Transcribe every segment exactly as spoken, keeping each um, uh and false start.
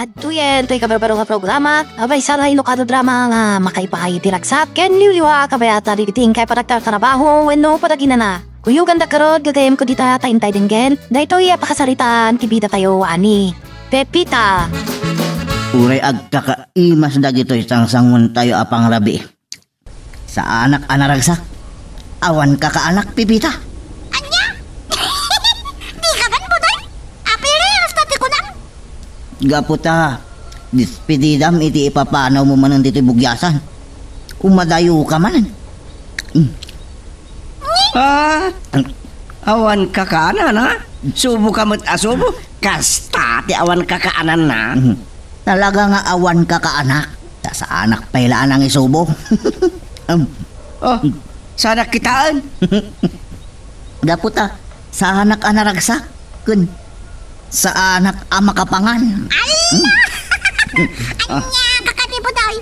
Adtoyen toy kabarbaro nga programa, a maysa nga inukan a drama nga makaipaay iti ragsak ken liwliwa a kabayatan dagiti inkay panagtartarabaho wenno panaginana. Kuyoganda garud, gagayyemko dita ta intay denggen daytoy a pakasaritaan ti bidatayo a ni Pepita. Uray agkakaimas dagitoy sangsanguentayo a pangrabii. Saanak a naragsak. Awan kakaanak, Pepita. Ania? Dika man, Budoy? Apiri, hasta ti kunam. Gapu ta, despedidam iti ipapanawmo manen ditoy bugiasan. Umadayoka manen. Mm. Ah, awan kakaanan, ha? Subo ka met a subo. Kasta ti awan kakaananna. Mhm. Talaga nga awan kakaanak. Ta saanak pay la a nangisubo. Em. Oh, saanak kitaen. Gapu ta, saanak a naragsak. Ken saanak a makapangan. Ay! Hmm. Ania ka kadi, Budoy?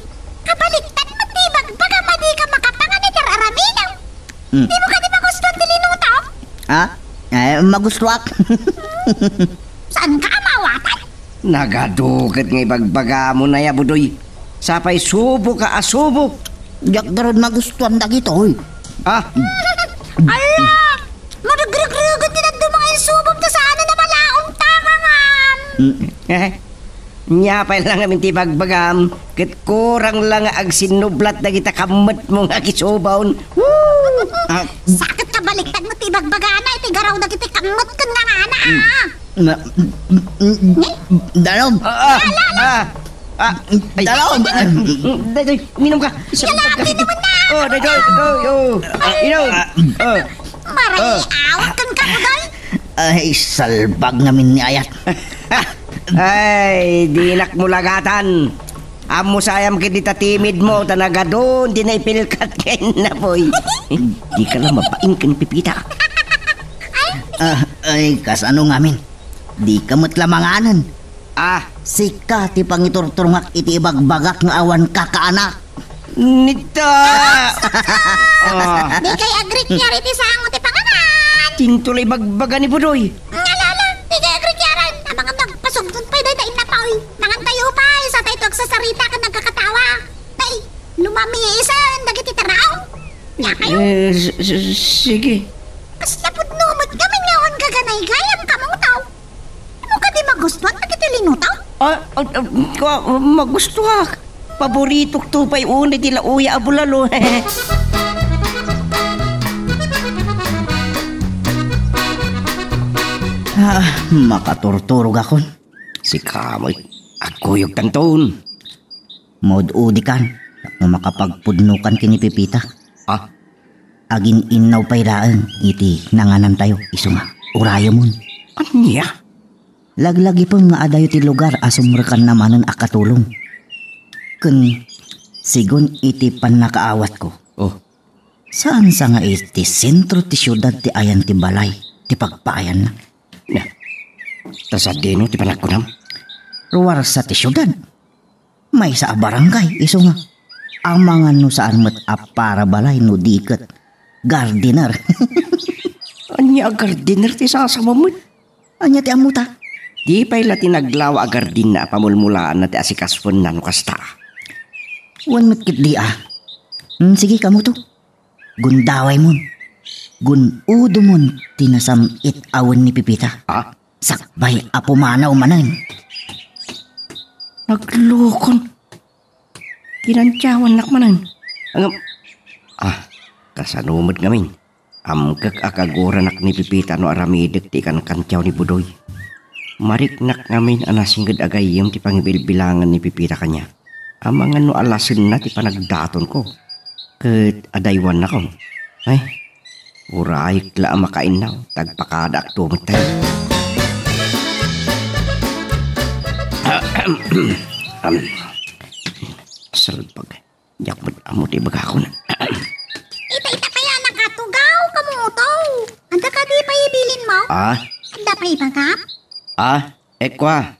Kabaliktad met ti ibagbagam a dika makapangan iti ar-aramidem. Hmm. Dimo kadi magustuan ti linuto? Ha? Eh, magustuak. Saanka a maawatan? Nagadu ket nga ibagbagam unay a, Budoy. Sapay subo ka a subo. Diak garud magustuan dagitoy. Ah. Ala! Madagregregan ti dadduma nga insubom ta saan a namalaom ta, ngangam. Mm. Eh, nia pay la ngamin ti ibagbagam, ket kurang la nga agsinnublat dagita kammetmo nga kisubon. Woo! Ah. Sakit ka baliktad mo ti ibagbagana iti garaw dagiti kammet ken ngangana, ah. Na, dalom. Ah, ah, ah, ah, ay. Dalom. Daytoy, minum ka. Yala, minum na. Oh, daytoy, daytoy, oh. Inum. Oh. Maray, ah, awat kan ka, Budoy. Ay, salbag ngamin ni ayat. Ay, dinak mo lagatan. Ammo sayam ket dita timid mo, ta nagadun ti naipilkat ken napoy. Di ka la mabain ken Pepita. Ah, ay, kasano ngamin? Di ka met la manganen. Ah. Sika ti pangiturturongak iti ibagbagak nga awan kakaanak. Nita! Ah. Di kay agrikyar iti sango ti panganan. Tinto la ibagbaga ni Budoy. Ngalala, di kay agrikyar. Amangan nagpasugdon pay dayta inna pay. Mangan tayo pay, sa tayo agsasarita ken nagkakatawa. Tay, lumamiisen dagiti taraw. Nia kayo? Eh, s-, s-, sige. Kasla pudno met ngamin nga awan gaganaygayam kamo, taw. Imo kadi magustuan dagiti linuto? Ah, ah, ah, ka-, magustuak. Paboritok to pay unay ti lauya a bulalo. Ah, makaturturogakon. Sika met, agkuyogkanton. Maud-udikan, tapno makapagpudnokan ken ni Pepita. Ah? Agin-innaw pay laeng iti nanganantayo, isu nga urayemon. Ania? Laglagipem nga adayo ti lugar a sumrekanna manen a katulong. Ken sigun iti pannakaawatko. Oh. Saan sa nga iti sentro ti siudad ti ayan ti balay ti pagpaayanna? Na, ta sadino ti panagkunam? Ruar sa ti siudad. Maysa a barangay, isu nga. Amangan no saan met a parabalay no di ket gardener. Ania a gardener ti sasamoam met? Ania ti ammota? Di pay la ti naglawa a gardenna a pamulmulaanna ti asikasoenna no kasta. Wen met ketdi a. Hmm, sige, kamoto. Gundawaymon. Gun-udomon ti nasam-it a wen ni Pepita. Ah? Sakbay a pumanaw manen. Naglokon. Kinantiawannak manen. Ngem, ah, kasano met ngamin? Amkek a kaguranak ni Pepita no aramidek ti ikankantiaw ni Budoy. Mariknak ngamin a nasinged a gayyem ti pangibilbilangan ni Pepita kaniak. Amangan no alasenna ti panagdatonko ket adaywannakon. Ay, urayek la a makainnaw, ta agpakadaakto metten. Salbag. Diak met ammo ti ibagakon. Ita, ita kaya nakatugaw, kamoto. Adda kadi pay ibilin mo? Ah? Adda pay ibagak? Ah, ekwa.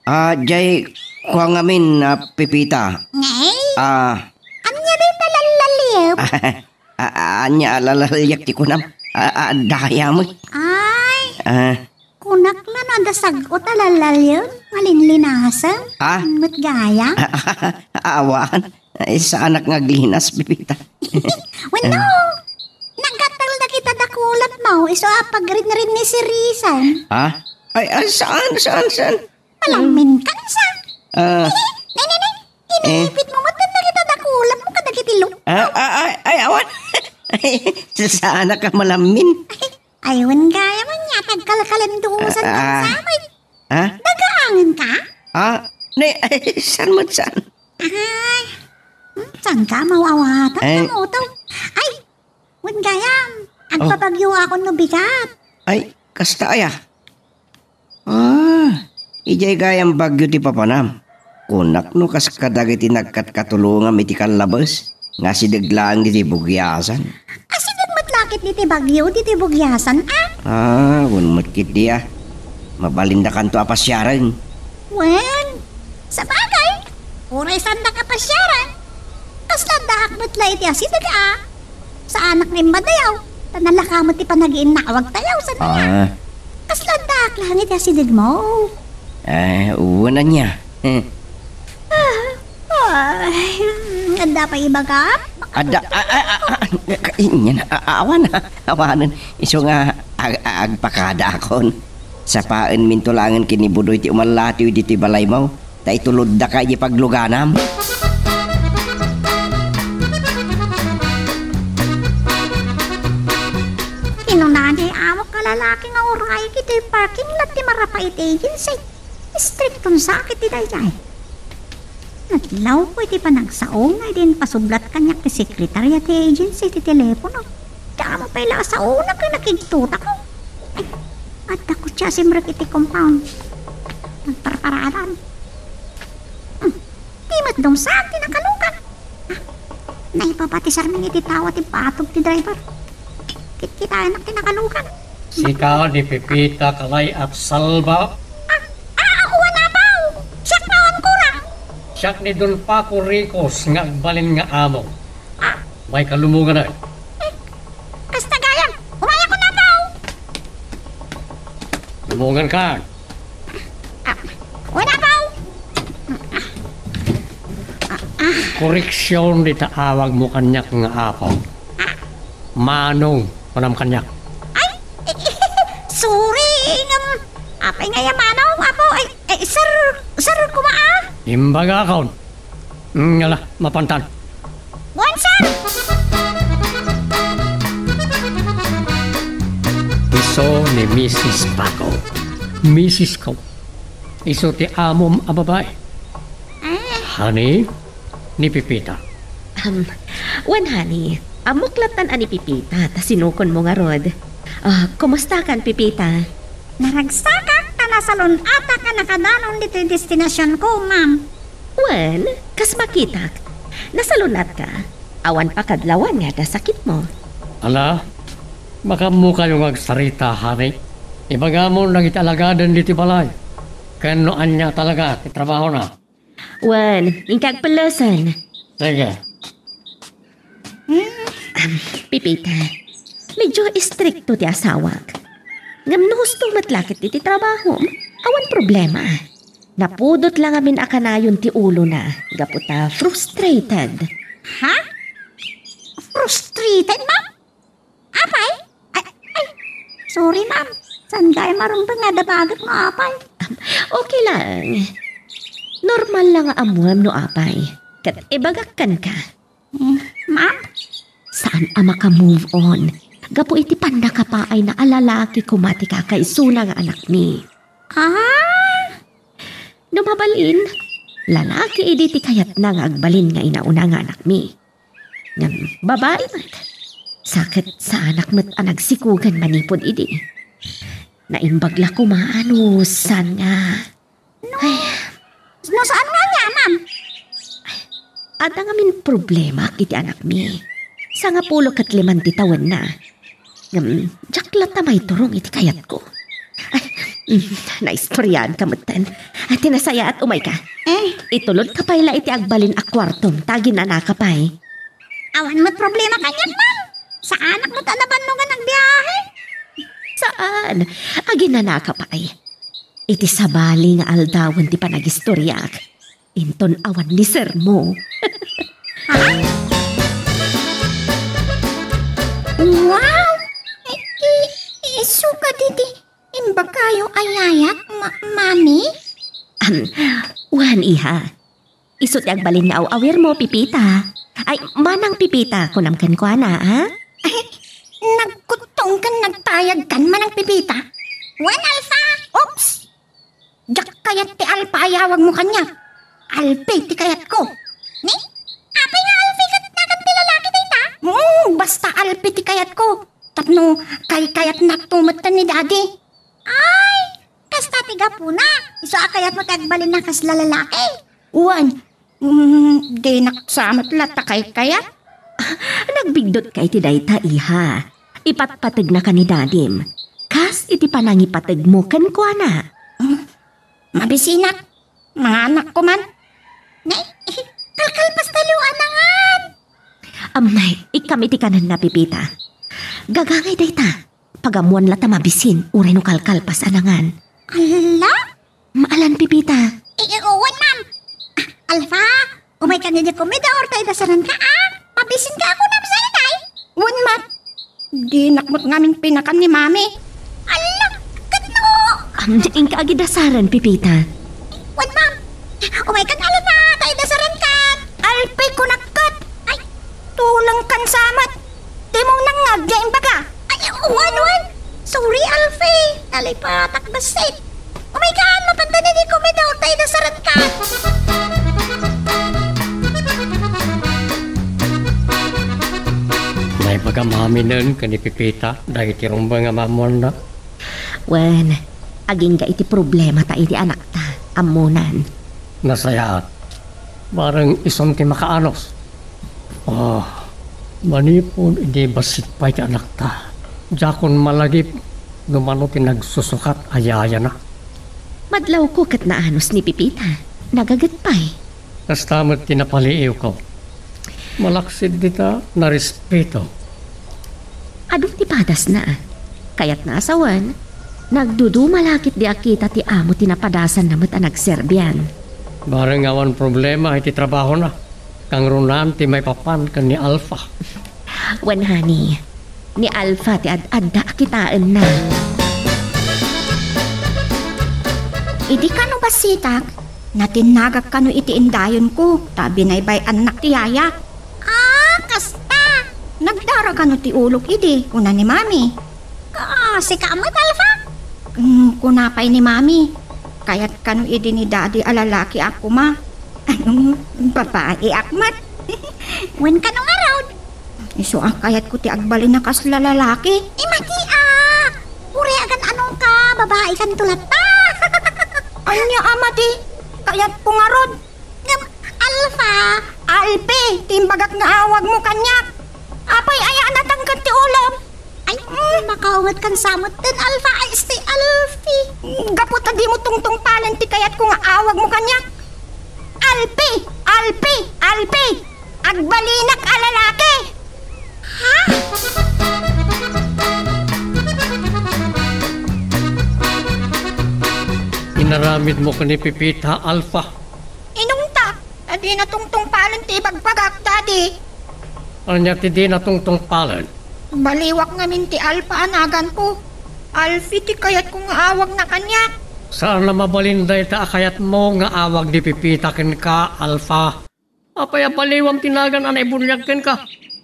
Ah, jay kua ngamin a Pepita. Ngay? Ah. Ania dayta lallaliyep? Ah, ah, ania a lalaliek ti kunam? Ah, ah, daya met. Ay. Ah. Kunak la no adda sag-o ta lallalien, malinlinasem. Ha? Met gayam. Awan. Ay, saanak nga aglinas, Pepita. Wenno, naggatel dagita dakulapmo, isu a pagrinrinnisirisan. Ha? Ay, ay, saan, saan, saan? Malammin ka, sa? Ah. Ne, ne, ne. Eh. Inipit mo, matan na kita dakulap mo kadagiti lukto. Ah, ah, ay, ay, awan. Saan ka malammin? Ay, wen gayam ania, tagkalkalem dusan Ah, ah. Sa amin. Ha? Nagaangen ka? Ah, ne, ay, saan mo, saan? Ay, hmm, saan ka mawawatan Eh. Ka mo to? Ay, wen gayam, Oh. Agpabagyo ako no bigat. Ay, kasta aya. Ah, idiay gayam bagyo ti papanam. Kunak no kas kadagiti nagkatkatulongam iti kallabes nga asideg laeng diti bugiasan. Asideg met la ket diti bagyo, diti bugiasan, a? Ah, wen met ketdi a. Mabalindakanto a pasiaren. Wen, sabagay, uray saandak a pasiaren. Kasla addaak met la iti asideg a. Saanak nga immadayaw, ta nalaka met ti panagiinnawagtayo, saan aya? Ah. Kasla addaak laeng iti asidegmo? Eh, wen ania. Eh. Ah, ay, adda pay ibagam? Adda, a, a, a, a, inyan, a, a, awan, awanen. Isu nga, ag-, ag-, agpakadaakon. Sapaenminto laengen ken ni Budoy ti umallatiw ditoy balaymo. Ta ituloddaka iti pagluganam. Kinuna diay amok a lalaki nga uray iti parking lot ti Marapaet Agency. Istrikton sakit ti daydiay. Nadlawko iti panagsao nga idi impasublat kaniak ti sekretarya ti agency ti telepono. Damo pay la a saona ken nakigtotako. Ay, adda kotse a simrek iti compound. Nagparparadan. Hmm, di met dumsag ti nakalugan. Ah, naipabatisarmin iti tawa ti batog ti driver. Kitkitaenak ti nakalugan. Sika ni Pepita Kalay-at Salva? Ah, ah, wen, Apo. Siak, Apo, kurang. Siak ni Don Paco Ricos nga agbalin nga amo. Ah. Mayka lumongan, ay. Eh, kasta gayam. Umayakon, Apo. Lumongan ka. Ah, wen, Apo. Koreksion dita awagmo kaniak nga Apo. Ah. Manong, kunam kaniak. Ay, sorry, ngem, apay nga ya Manong, Apo? Ay, ay, sir, sir, koma, ah. Imbagakon. Ngala, mapantan. Wen, sir! Isu ni Misis Paco. Misis ko. Isu ti amom a babae. Eh. Honey, ni Pepita. Um, wen, honey, ammok lattan a ni Pepita, ta sinukonmo ngarud. Ah, kumustakan, Pepita? Naragsakak, ta nasalun-atak a nakadanon ditoy destinasionko, ma'am. Wen, kas makitak, nasalun-atka. Awan pakadlawan nga adda sakitmo. Ala, makaammokayo nga agsarita, honey. Ibagamon dagiti alagaden ditoy balay. Ken no ania talaga ti trabahona. Wen, inka agpellesen. Sige. Hmm, Pepita, medyo istrikto ti asawak. Ngem no husto met la ket iti trabahom, awan problema. Napudot la ngamin a kanayon ti ulona gapu ta frustrated. Ha? Frustrated, ma'am? Apay? Ay, ay, sorry, ma'am. Saan gayam a rumbeng nga adda baget no apay? Um, okay lang. Normal lang nga ammoem no apay. Ket ibagak kenka. Eh, ma'am? Saan a maka-move on gapu iti pannakapaayna a lalaki koma ti kakaisuna nga anakmi. Ah? No mabalin, lalaki idi ti kayatna nga agbalin nga inauna nga anakmi. Ngem babai met. Sa ket saanak met a nagsikogan manipud idi. Naimbag la koma no saan nga. No, no saan nga ania, ma'am? Adda ngamin problema iti anakmi. Sangapulo ket liman ti tawenna. Ngem, diak latta maiturong iti kayatko. Ay, mm, naistoriaanka metten. Ay, ti nasayaat, umayka. Eh? Itulodka pay la iti agbalin a kuartom, ta aginanaka pay. Awan met problema kaniak, ma'am. Saanak met a nabannogan agbiahe. Saan? Aginanaka pay. Iti sabali nga aldawen ti panagistoriak, inton awan ni sermo. Wow! I-, i-, isu kadi ti imbagayo a yayak, ma-, Mami? Am, wen, iha. Isu ti agbalin nga aw-awirmo, Pipita. Ay, manang Pipita, kunam kenkuana, ha? Ay, nagkuttong ken nagtayag kan manang Pipita? Wen, Alfa! Oops! Diak kayat ti Alfa a yawagmo kaniak. Alfi ti kayatko. Ni? Apay nga Alfi ket nagan ti lalaki dayta? Mm, basta Alfi ti kayatko. Tapno kaykayatnak to met ni Daddy. Ay, kasta ti gapuna. Isu a kayatmo ti agbalin a kasla lalaki? Wen, mm, dinak sa met latta kaykayat. Nagbigdut ka iti dayta, iha. Ipatpategnaka ni Dadim, kas iti panangipategmo kenkuana. Mm, mabisinak. Manganak ko man. Nay, kalkalpas tayo, anangan. Amnay, ikkam iti kanenna, Pipita. Gagangay dayta. Pagammoan latta mabisin, uray no kalkalpas a nangan. Ala? Maalan, Pipita. Eh, eh, wen, ma'am. Ah, Alfa, umayka idi komedor ta idasaranka, ah. Mabisinka a kunam, Alfa, ay. Wen, ma'am. Dinak met ngamin pinakan ni Mami. Ala, ket no. Am, inka agidasaran, Pipita. Wen, ma'am. Umaykan, Alfa, ta idasarankan. Alfi, kunak ket. Ay, tulangkan sa met. Dimo nangngeg diay imbaga. Ay, wen, wen. Sorry, Alfi. Nalipatak bassit. Umaykan, mapantan idi komedor ta idasarankan. Naibaga maminen ken ni Pipita dagiti rumbeng a maammoanna. Wen, agingga iti problemata iti anakta. Ammonan. Nasayaat. Bareng isun ti makaanus. Ah, manipud idi bassit pay ti anakta, diakon malagip no mano ti nagsusukat a yayana. Madlawko ket naanus ni Pipita. Nagaget pay. Kasta met ti napaliiwko. Malaksid dita, narespeto. Adu ti padasna. Kayatna a sawen, nagduduma la ketdi a kita ti amo ti napadasanna met a nagserbian. Bareng awan problema iti trabahona. Kangrunaan ti maipapan ken ni Alfa. Wen, honey, ni Alfa ti ad-adda a kitaenna. Idi kano bassitak, natinnagak kano iti indayonko, ta binaybay-annak ti yayak. Ah, kasta! Nagdara kano ti ulok idi, kuna ni Mami. Ah, sika met, Alfa? Mm, kuna pay ni Mami, kayat kano idi ni Daddy a lalaki a koma. Babaeak met. Wen kano ngarud? Isu a kayatko ti agbalin a kasla lalaki. Imati a! Uray agan-anongka, babaekanto latta. Ania a madi? Kayatko ngarud. Ngem, Alfa! Alfi, ti imbagak nga awagmo kaniak. Apay aya a natangken ti ulom? Ay, mm, makaawatkan sa metten, Alfa, ay, isti Alfi. Gapu ta dimo tungtungpalen ti kayatko nga awagmo kaniak. Alfi! Alfi! Alfi! Agbalinak a lalaki! Ha? Inaramidmo ken ni Pipita, Alfa. Inungta, ta dina tungtungpalen ti ibagbagak, Daddy. Ania ti dina tungtungpalen? Baliwak ngamin ti Alfa a naganko. Alfi ti kayatko nga awagna kaniak. Saan a mabalin dayta a kayatmo nga awag ni Pipita kenka, Alfa. Apay a baliwam ti nagan a naibuniag kenka?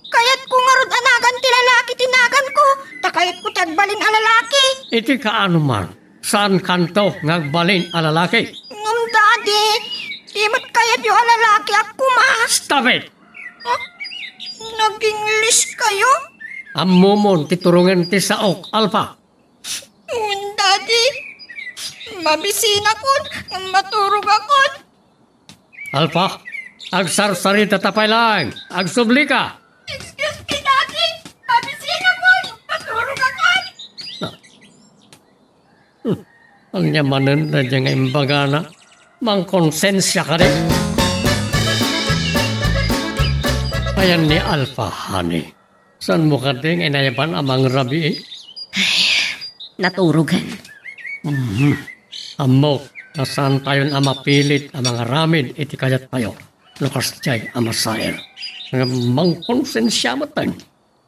Kayatko ngarud a nagan ti lalaki ti naganko, ta kayatko ti agbalin a lalaki. Iti kaano man, saankanto nga agbalin a lalaki? Ngem, Daddy, di met kayatyo a lalaki a koma. Stop it! Ha? Nag-English kayo? Ammomon ti turongen ti saok, Alfa. Wen, Daddy. Mabisinakon, maturogakon. Alfa, agsarsaritata pay laeng. Agsublika. Excuse me, Daddy. Mabisinakon, maturogakon. Hmm. Ania manen daydiay nga imbagana? Mangkonsensia kadi? Ayan ni Alfa, honey. Saanmo kadi nga inayaban a mangrabii? Ay, naturogen. Mhm. Ammok, ta saantayon a mapilit a mangaramid iti kayattayo no kasdiay a masair. Ngem mangkonsensia metten.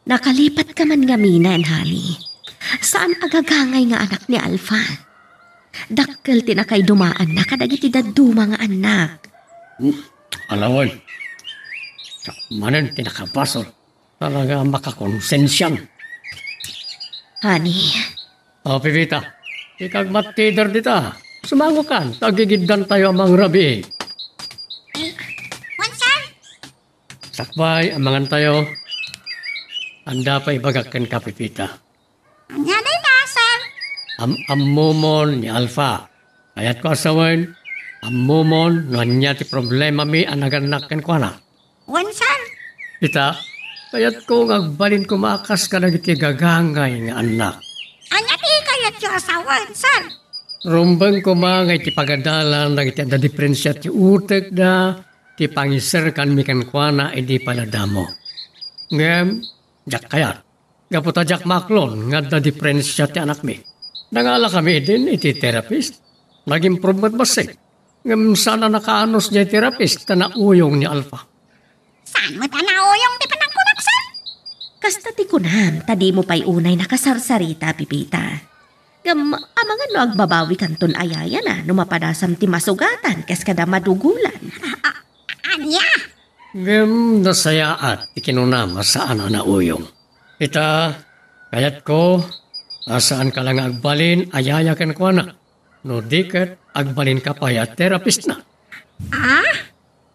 Nakalipatka man ngaminen, honey. Saan a gagangay nga anak ni Alpha. Dakkel ti nakaidumaanna kadagiti dadduma nga annak. Hmm, ala wen. Siak manen ti nakabasol. Talaga makakonsensian. Honey. O, Pepita, ikagmattider dita. Sumangokan, ta agigiddantayo a mangrabii. Wen, sir. Sakbay, amangantayo. Ania pay ibagak kenka, Pepita? Ania dayta, sir? Am-, ammomon ni Alpha. Kayatko a sawen, ammomon no ania ti problemami a nagannak kenkuana. Wen, sir. Ita, kayatko nga agbalin koma a kas kadagiti gagangay nga annak. Ania ti kayatyo a sawen, sir? Rumbeng koma nga iti pagadalan dagiti adda diferensia ti utekda, ti pangiserkanmi kenkuana idi pay la damo. Ngem, diak kayat. Gapu ta diak maaklon nga adda diferensia ti anakmi. Nangalakami idin iti therapist. Nag-improve met bassit. Ngem saan a nakaanus diay therapist ta nauyong ni Alpha. Saan met a nauyong ti panagkunak, sir? Kasta ti kunam, ta dimo pay unay nakasarsarita, Pepita. Ngem amangan no agbabawikanton a yayana no mapadasam ti masugatan kas kada madugolan. A-, a-, ania? Ngem nasayaat ti kinunam a saan a nauyong. Ita, kayatko a saanka la nga agbalin a yaya kenkuana, no di ket agbalinka pay a therapistna. Ah?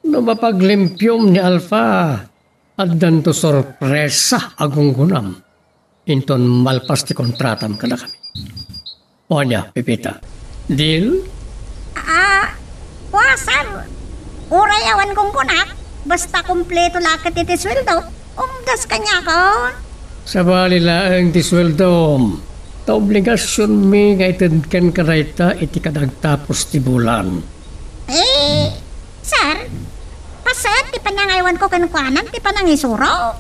No mapaglimpiom ni Alpha, addanto sorpresa a gunggonam inton malpas ti kontratam kadakami. O ania, Pepita? Deal? Ah, wa, sir. Uray awan gunggonak, basta kompleto la ket iti sueldo, umdas kaniakon. Sabali laeng ti sueldom, ta obligasionmi nga ited kenka dayta iti kadagtapos ti bulan. Eh, sir, paset ti panangaywanko kenkuana ti panangisuro.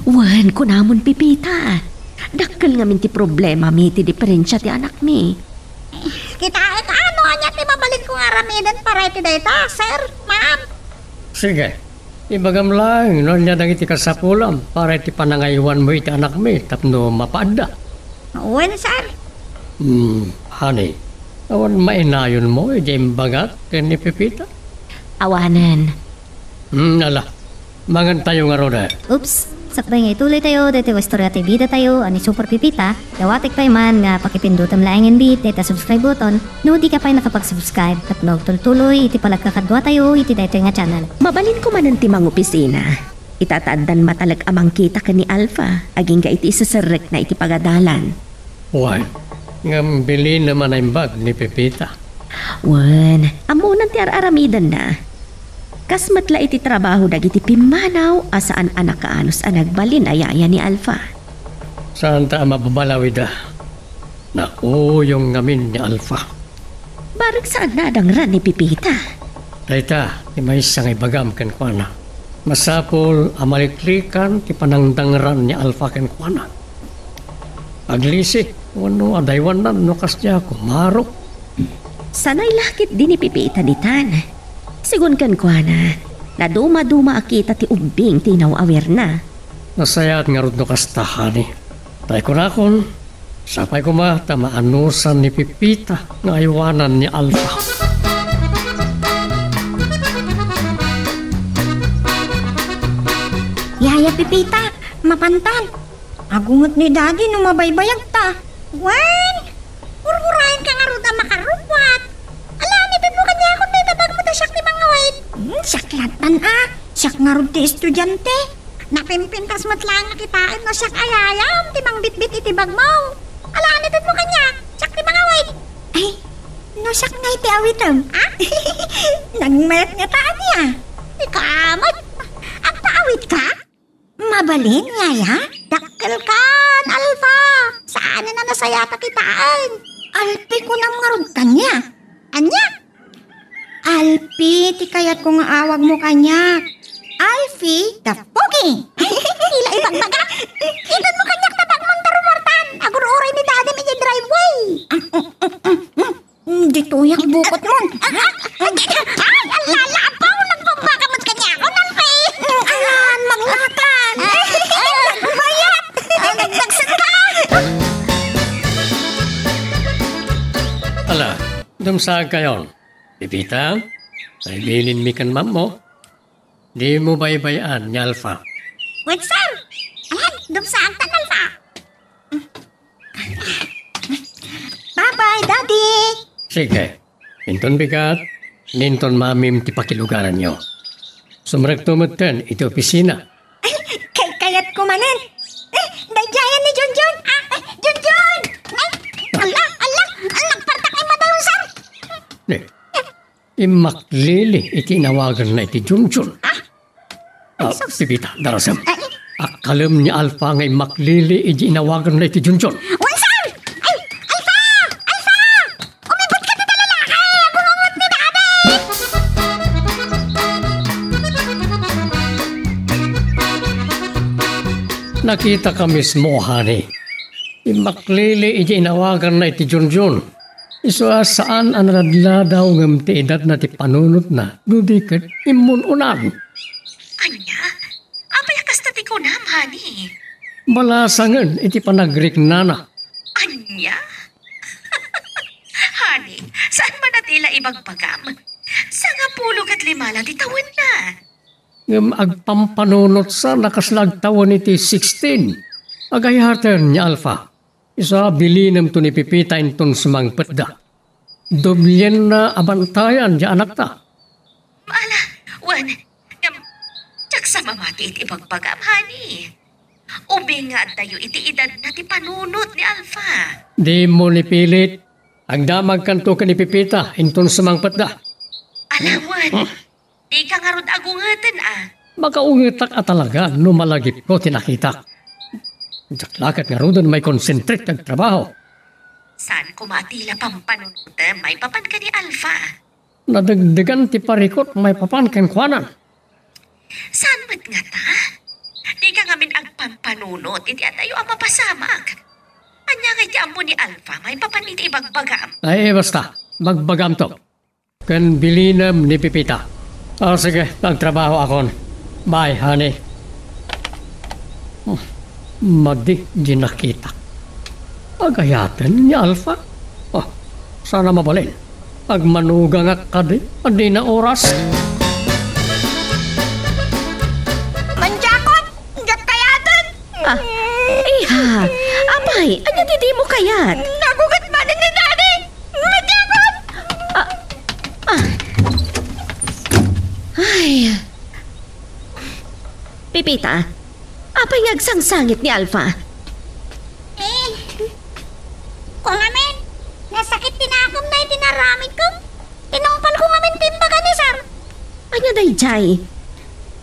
Wen, kunamon, Pepita. Dakkel ngamin ti problemami ti diferensia ti anakmi. Kitaek a no ania ti mabalinko nga aramiden para iti dayta, sir, ma'am. Sige, ibagam laeng no ania dagiti kasapulam para iti panangaywanmo iti anakmi tapno mapaadda. Wen, sir. Hmm, honey, awan mainayonmo idiay imbagak ken ni Pepita? Awanen. Hmm, ala. Mangantayo ngarud. Oops! Sakbay nga ituloytayo daytoy nga istorya ti bidatayo a ni Super Pepita, dawatek pay man nga pakipindutem laengen bi dayta subscribe button no dika pay nakapag-subscribe tapno agtultuloy iti panagkakaduatayo iti daytoy nga channel. Mabalinko manen ti mangopisina. Ita ta addan matalek a mangkita ken ni Alpha, agingga iti iseserrekna iti pagadalan. Wen, ngem bilin a manaimbag ni Pepita. Wen, ammonan ti ar-aramidenna. Kas met la iti trabaho dagiti pimmanaw a saan a nakaanus a nagbalin a yaya ni Alpha. Saanta a mababalaw ida. Nauyong ngamin ni Alpha. Barek saan a dangran ni Pepita. Dayta ti maysa nga ibagam kenkuana. Masapul a maliklikan ti panangdangran ni Alpha kenkuana. Aglisi wenno adaywanan no kasdiay a kumarok. Sanay la ketdi ni Pepita ditan. Sigun kenkuana, nadumaduma a kita ti ubbing ti inaw-awirna. Nasayaat ngarud no kasta, honey. Ta kunakon, sapay koma ta maanusan ni Pepita nga aywanan ni Alpha. Yaya Pepita, mapantan. Agunget ni Daddy no mabaybayagta. Wen, ururayenka ngarud a makarubbuat. Ala, nipipno kaniakon dayta bagmo ta siak ti mangawit. Hmm, siak lattan a. Siak ngarud ti estudiante. Napimpintas met laeng a kitaen no siak a yayam ti mangbitbit iti bagmo. Ala, nipipno kaniak. Siak ti mangawit. Ay, no siak ngay ti awitem. Ah? Nagmayat ngata ania? Ikaw met. Agpaawitka? Mabalin, yaya? Dakkelkan, Alpha! Saanen a nasayaat a kitaen. Alpi, kunam ngarud kaniak. Ania? Alpi ti kayatko nga awagmo kaniak. Alfie the Pogi. Ila ibagbagak. Iganmo kaniak ta bagmon ta rumuartan. Agur-uray ni Daddy idiay Kayway. Ditoy ang bukot mo. Ay, ay, ay, alala, apaw, nagpabaka mo kanya ako, Nalpi. Ayan, maglatan. Ay, ay, bayat. Ay, nagdagsan ka. Ala, dumsag kayon. Pepita, ay bilinmi kan mammo. Dimo baybay-an ni Alpha. Wait, sir. Ayan, dumsag tan, Alpha. Bye-bye, Daddy. Sige. Inton bigat, inton mamim ti pakilugananyo. Sumrekto metten iti opisina. Ay, kay-, kayat ko manen. Ay, daydiayen ni Junjun. Ah, ay, Junjun! Ay, ala, ala, ang nagpartak ay madayon, sir. Ne, immaklili iti inawaganna iti Junjun. Ah? Ah, Pepita, darasem. Ay. Akkalem ni Alpha nga immaklili iti inawaganna iti Junjun. Wen, sir! Ay, Alpha! Alpha! Umibot ka dita lalaki! Agumamot ni Daddy! Nakitaka mismo, honey. Immaklili iti inawaganna iti Junjun. Isu a saan a naladladaw ngem ti edadna ti panunotna, no di ket immun-unan. Ania? Apay a kasta ti kunam, honey? Balasangen iti panagriknana. Ania? Honey, saan man a ti la ibagbagam? Sangapulo ket lima la ti tawenna. Ngem agpampanunotsa, nakasla agtawen iti sixteen. Agayaten ni Alpha. Isu a bilinemto ni Pepita inton sumangpetda. Doblienna a bantayan ti anakta. Ala, wen, ngem, diak sa mamati iti ibagbagam, honey. Ubing nga addayo iti edadna ti panunot ni Alpha. Dimo ni pilit. Agdamagkanto ken ni Pepita inton sumangpetda. Ala, wen. Dika ngarud agungeten, a. Makaungetak a talaga no malagipko ti nakitak. Diak la ket ngaruden maikonsentrate ti agtrabaho. Saan koma a ti la pampanunotem maipapan ken ni Alpha? Nadegdegan ti parikut maipapan kenkuana. Saan met ngata? Dika ngamin agpampanunot iti adayo a mapasamak. Ania ngay ti ammo ni Alpha maipapan iti ibagbagam? Ay, basta. Bagbagamto. Ken bilinem ni Pepita. Ah, sige, agtrabahoakon. Bye, honey. Hmm, madi di nakitak. Agayaten ni Alpha? Oh, saan a mabalin. Agmanugangak kadi, adina oras. Manjakot! Diak kayaten! Ah, iha! Apay, ania ti dimo kayat? Nagugat manen ni Daddy! Madiakon! Ah, ah. Ay. Pepita, apay nga agsangsangit ni Alpha? Eh, kua ngamin, nasakit ti nakem na iti naramidko. Tinungpalko ngamin ti imbaga ni Sir. Ania daydiay?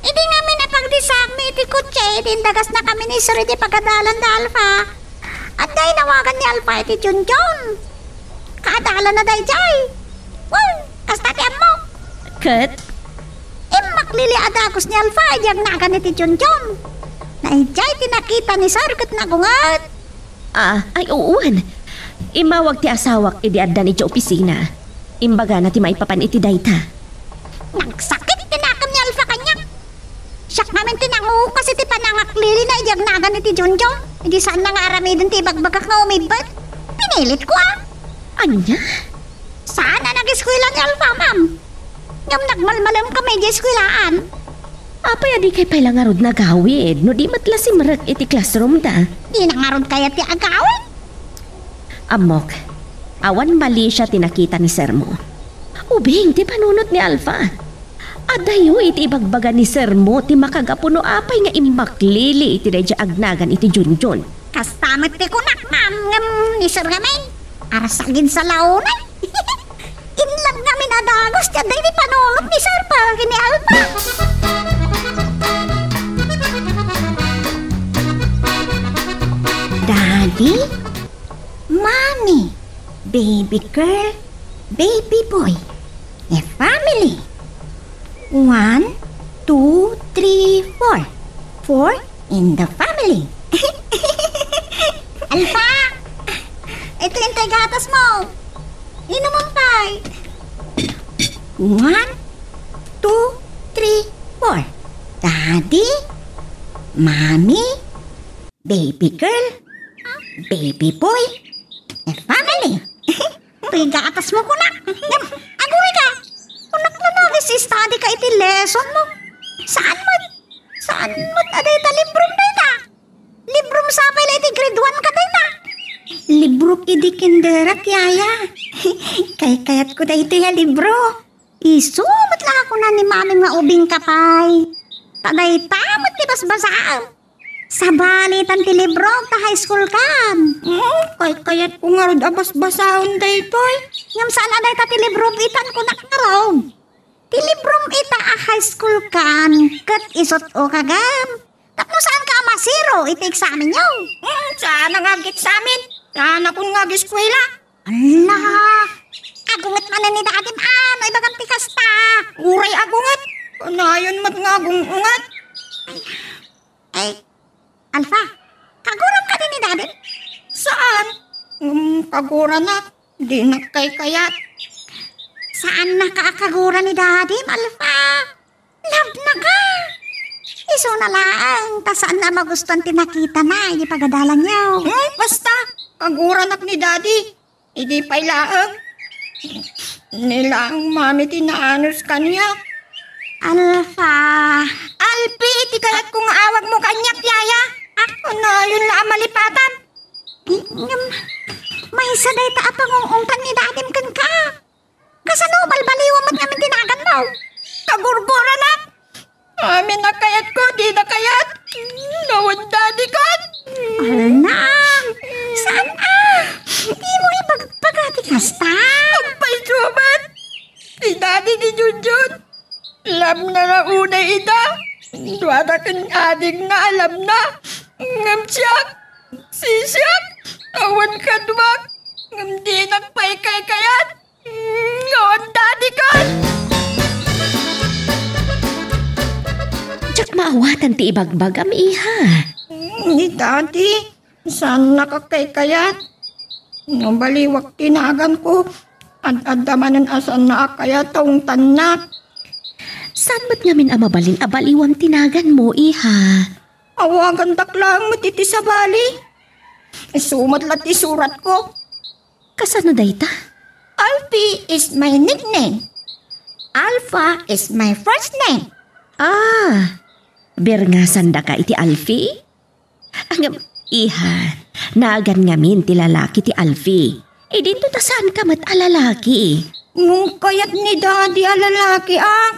Idi ngamin a pagdisakmi iti kotse, idi indagasnakami ni Sir iti pagadalan da Alpha. Adda inawagan ni Alpha iti Junjun. Kaadalanna daydiay. Wen, kasta ti ammok. Ket? Immaklili a dagus ni Alpha idi agnagan iti Junjun. Daydiay ti nakita ni Sir ket nagunget. Ah, ay, wen. Immawag ti asawak idi addan idiay opisina. Imbagana ti maipapan iti dayta. Nagsakit ti nakem ni Alpha kaniak. Siak ngamin ti nangukas iti panangaklilina idi agnagan iti Junjun. Idi saanna nga aramiden ti ibagbagak nga umibbet. Pinilitko, a. Ania? Saan a nag-eskuela ni Alpha, ma'am. Ngem nagmalmalemkami idiay eskuelaan. Apay a dikay pay la ngarud nagawid no di met la simrek iti classroom da? Dina ngarud kayat ti agawid? Ammok, awan malisia ti nakita ni Sir mo. Ubing ti panunot ni Alpha. Adayo iti ibagbaga ni Sir mo ti makagapu no apay nga immaklili iti daydiay agnagan iti Junjun. Kasta met ti kunak, ma'am, ngem ni Sir ngamin, arasagid sa launay. Inlag ngamin a dagus ti adda iti panunot ni Sir pa ken ni Alpha. Daddy, Mommy, baby girl, baby boy, a family. One, two, three, four. Four in the family. Alpha! Ito intay gatas mo. Inumon pay. One, two, three, four. Daddy, Mommy, baby girl, baby boy, and family. Itoy gatas mo, kunak. Ngem, aguray ka. Kunak no nag-study ka iti lesson mo. Saan mo? Saan mo? Aday ta librom dayta. Librom sa pay la iti grade one ka dayta. Libro idi kinderak, yaya. Kaykayat ko daytoy a libro. Isu met la a kuna ni Mami nga ubing ka pay. Ta dayta met ti basbasaem. Sabalitan ti libro ta high school kan. Hmm, kaykayat ko ngarud a basbasaen daytoy. Ngem saan a dayta ti libro itan kunak ngarud. Ti librom ita a high school kan ket isut-o ka gem. Tapno saan ka a masiro iti eksamenyo. Hmm, saan a nga ag-eksamen. Saan a kun nga ag-eskuela. Ala! Agunget manen ni Dadim a no ibagam ti kasta. Uray agunget. Kanayon met nga agunget. Ay, Alfa, kaguram kadi ni Dadim? Saan? Ngem kaguranak, dinak kaykayat. Saannaka a kagura ni Dadim, Alfa. Love na ka. Isuna laeng, ta saan na magustuan ti nakitana idi pagadalanyo. Hmm, basta, kaguranak ni Daddy. Idi pay laeng. Ni laeng Mami ti naanus kaniak. Alfa. Alfi, iti kayatko nga awagmo kaniak, yaya. Ah, kanayon la a malipatam. Ngem, maysa dayta a pangung-ungtan ni Dadim kenka. Kasano, balbaliwem met ngamin ti naganmo? Kagurguranak. Amin a kayatko, dina kayat. Awan Daddy kan. Alna! Saan a? Dimo ibagbaga ti kasta. Agpayso met. Ti Daddy ni Junjun. Love na la unay ida. Duada ken adingna a love na. Ngem siak, sisiak, awan kaduak. Ngem dinak pay kaykayat. Mm, no, Daddy kan! Diak maawatan ti ibagbagam, iha. Mm, ni Daddy, saannaka kaykayat. No baliwak ti naganko, ad-adda manen a saanna a kayat ta ungtannak. Saan met ngamin a mabalin a baliwam ti naganmo, iha? Awagandak laeng met iti sabali. Isu met la ti suratko. Kasano dayta? Alfie is my nickname. Alpha is my first name. Ah, birngasandaka iti Alfie? Ngem, iha, nagan ngamin ti lalaki ti Alfie. Idinto ta saanka met a lalaki. Ngem kayat ni Daddy a lalaki, ah.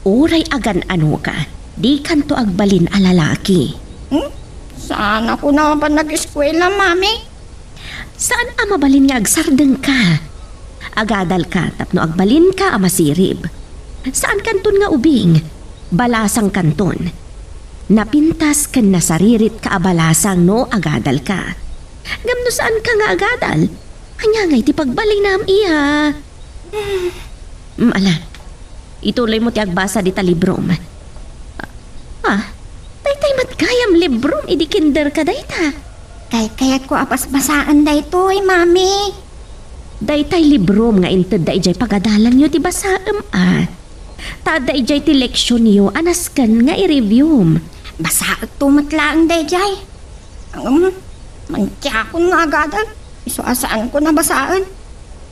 Uray agan-anoka, dikanto agbalin a lalaki. Hmm? Saan a kuna a nag-eskuela, Mami? Saan a mabalin nga agsardengka? Agadalka tapno agbalinka a masirib. Saankanton nga ubing, balasangkanton. Napintas ken nasariritka a balasang no agadalka. Ngem no saanka nga agadal, ania ngay ti pagbalinam, iha? Mm, ala. Ituloymo ti agbasa dita librom. Ah, daytay met gayam librom idi kinderka dayta. Kaykayatko a basbasaen daytoy, Mami. Daytay librom nga intedda idiay pagadalanyo ti basaem, a. Ta adda idiay ti leksionyo a nasken nga i-reviewm. Basaekto met laeng daydiay. Ngem, mantiakon nga agadal, isu a saanko a basaen.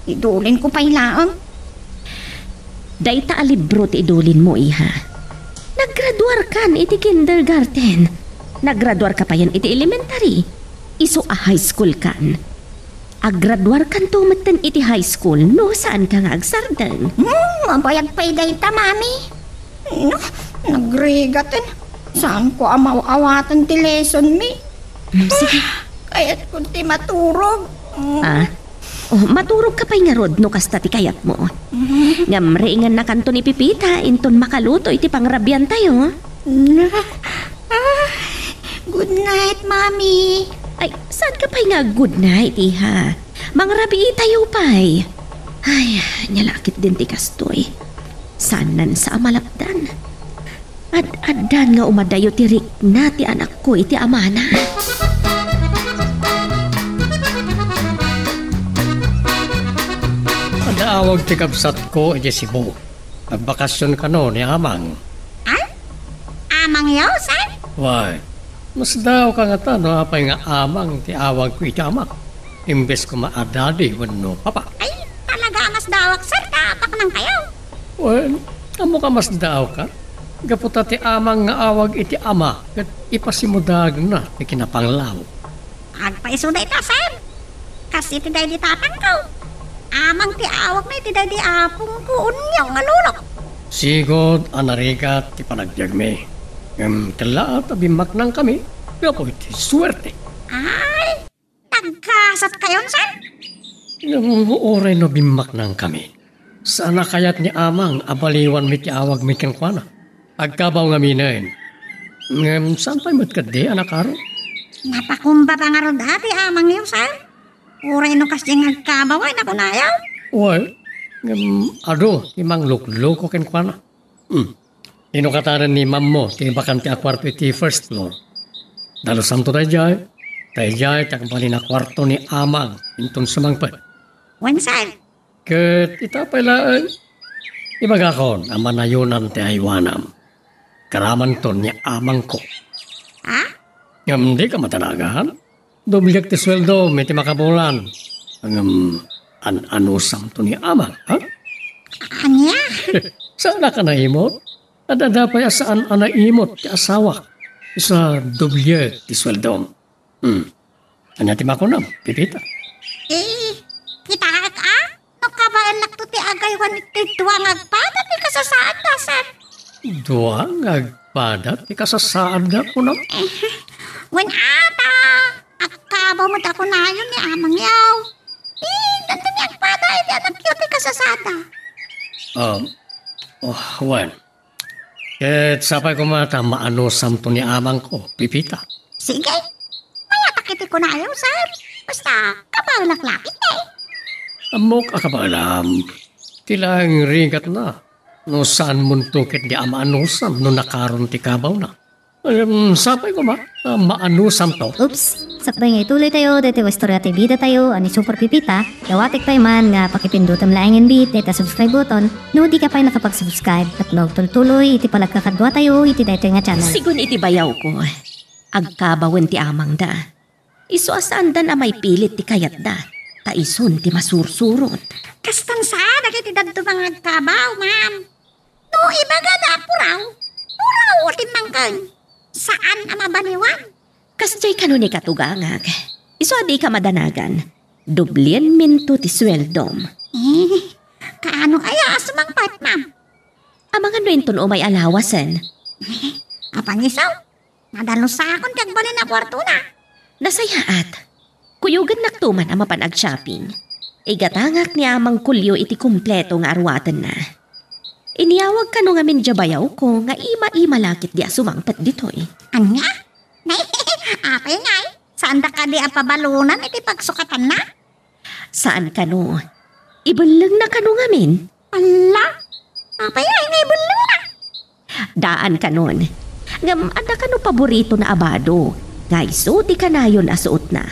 Idulinko pay laeng. Dayta a libro ti idulinmo, iha. Naggraduarkan iti kindergarten. Naggraduarka payen iti elementary. Isu a high school kan. Aggraduarkanto metten iti high school no saanka nga agsardeng. Hmm, mabayag pay dayta, Mami. No, nagrigaten. Saanko a maaw-awaten ti lessonmi. Hmm, sige. Kayatko ti maturog. Hmm. Ah? Oh, maturogka pay ngarud no kasta ti kayatmo. Hmm. Ngem riingannakanto ni Pipita inton makaluto iti pangrabiantayo. Ah, good night, Mami. Ay, saanka pay nga good night, iha? Mangrabiitayo pay. Ay, ania la ketdin ti kastoy. Saannan sa a malapdan. Ad-addan nga umadayo ti rikna ti anakko iti amana. Awag ti kabsatko iti Cebu. Agbakasyon kano ni Amang. Ay? Amangyo, sir? Why? Masdaawka ngata no apay nga Amang ti awagko iti amak, imbes koma a daddy wenno papa. Ay, talaga a masdaawak, sir, ta baknangkayo. Well, ammok a masdaawka. Gapu ta ti Amang nga awag iti ama ket ipasimudagna ti kinapanglaw. Agpaisuda ita, sir. Kas iti daydi tatangko. Amang ti awagna iti daydi apongko, unyo nga lolo. Sigud a narigat ti panagbiagmi. Ngem kellaat a bimmaknangkami gapu iti suerte. Ay, naggasatkayon, sir? Ngem uray no bimmaknangkami, saan a kayat ni Amang a baliwanmi ti awagmi kenkuana. Agkabaw ngaminen. Ngem saan pay met ketdi a nakaron? Napakumbaba ngarud a ti amangyo, sir? Uray no kasdiay nga agkabaw ay nakunayo. Well, ngem adu ti manglukloko kenkuana. Hmm. Inukatanen ni mammo ti bakante a kuarto iti first floor. Dalusanto daydiay, daydiay ti agbalin a kuarto ni Amang inton sumangpet. Wen, sir. Ket ita pay laeng, ibagakon a manayonam ti aywanam. Karamanto ni Amangko. Ha? Ngem dika madanagan. Dobliek ti sueldom iti makabulan. Ngem an-anusamto ni Amang, ha? Ania? Saanka naimot? Adda pay a saan a naimot ti asawak. Isu a dobliek ti sueldom. Hmm. Ania ti makunam, Pepita? Eh, kitaek a? No kabaelakto ti agaywan iti dua nga agpada ti kasasaadda, sir. Dua nga agpada ti kasasaadda, kunam? Eh, wen ata, agkabaw met a kunayo ni amangyo. Eh, dantani agpada iti anakyo ti kasasaadda. Um, oh, wen. Ket sapay koma ta maanusamto ni amangko, Pepita. Sige. Mayatak iti kunayo, sir. Basta, kabaelak laeng, eh. Ammok a kabaelam. Ti laeng rigatna. No saanmonto ketdi a maanusam no nakaron ti kabawna. Em, sapay koma, a, maanusamto. Oops! Sakbay nga ituloy tayo, daytoy nga istorya ti bida tayo, a ni Super Pepita, dawatek pay man nga pakipindutem laengen bi dayta subscribe button, no di ka pay nakapag-subscribe, tapno agtultuloy iti panagkakadua tayo iti daytoy nga channel. Sigun iti bayawko, agkabawen ti amangda. Isu a saandan a maipilit ti kayatda, ta isun ti masursurot. Kastan sa dagiti dadduma nga agkabaw, ma'am. No ibagada a puraw, puraw ti mangken. Saan a mabaliwan. Kasdiay kano ni katugangak, isu a dika madanagan, doblienminto ti sueldom. Eh, kaano aya a sumangpet, ma'am? Amangan no inton umay a lawasen. Apan isu, nadalus sakon ti agbalin a kuartona. Nasayaat. Kuyogennakto man a mapan ag-shopping. Igatangak ni Amang Kulyo iti kompleto nga aruatenna. Inyawag kano ngamin diay bayawko nga ima-ima la ketdi a sumangpet ditoy. Ania? Apay ngay, saanda kadi a pabalonan iti pagsukatanna? Saan kano. Ibellengna kano ngamin. Alla, apay ngay nga ibellengna? Daan kanon. Ngem adda kano paboritona a bado, nga isu ti kanayon a suotna.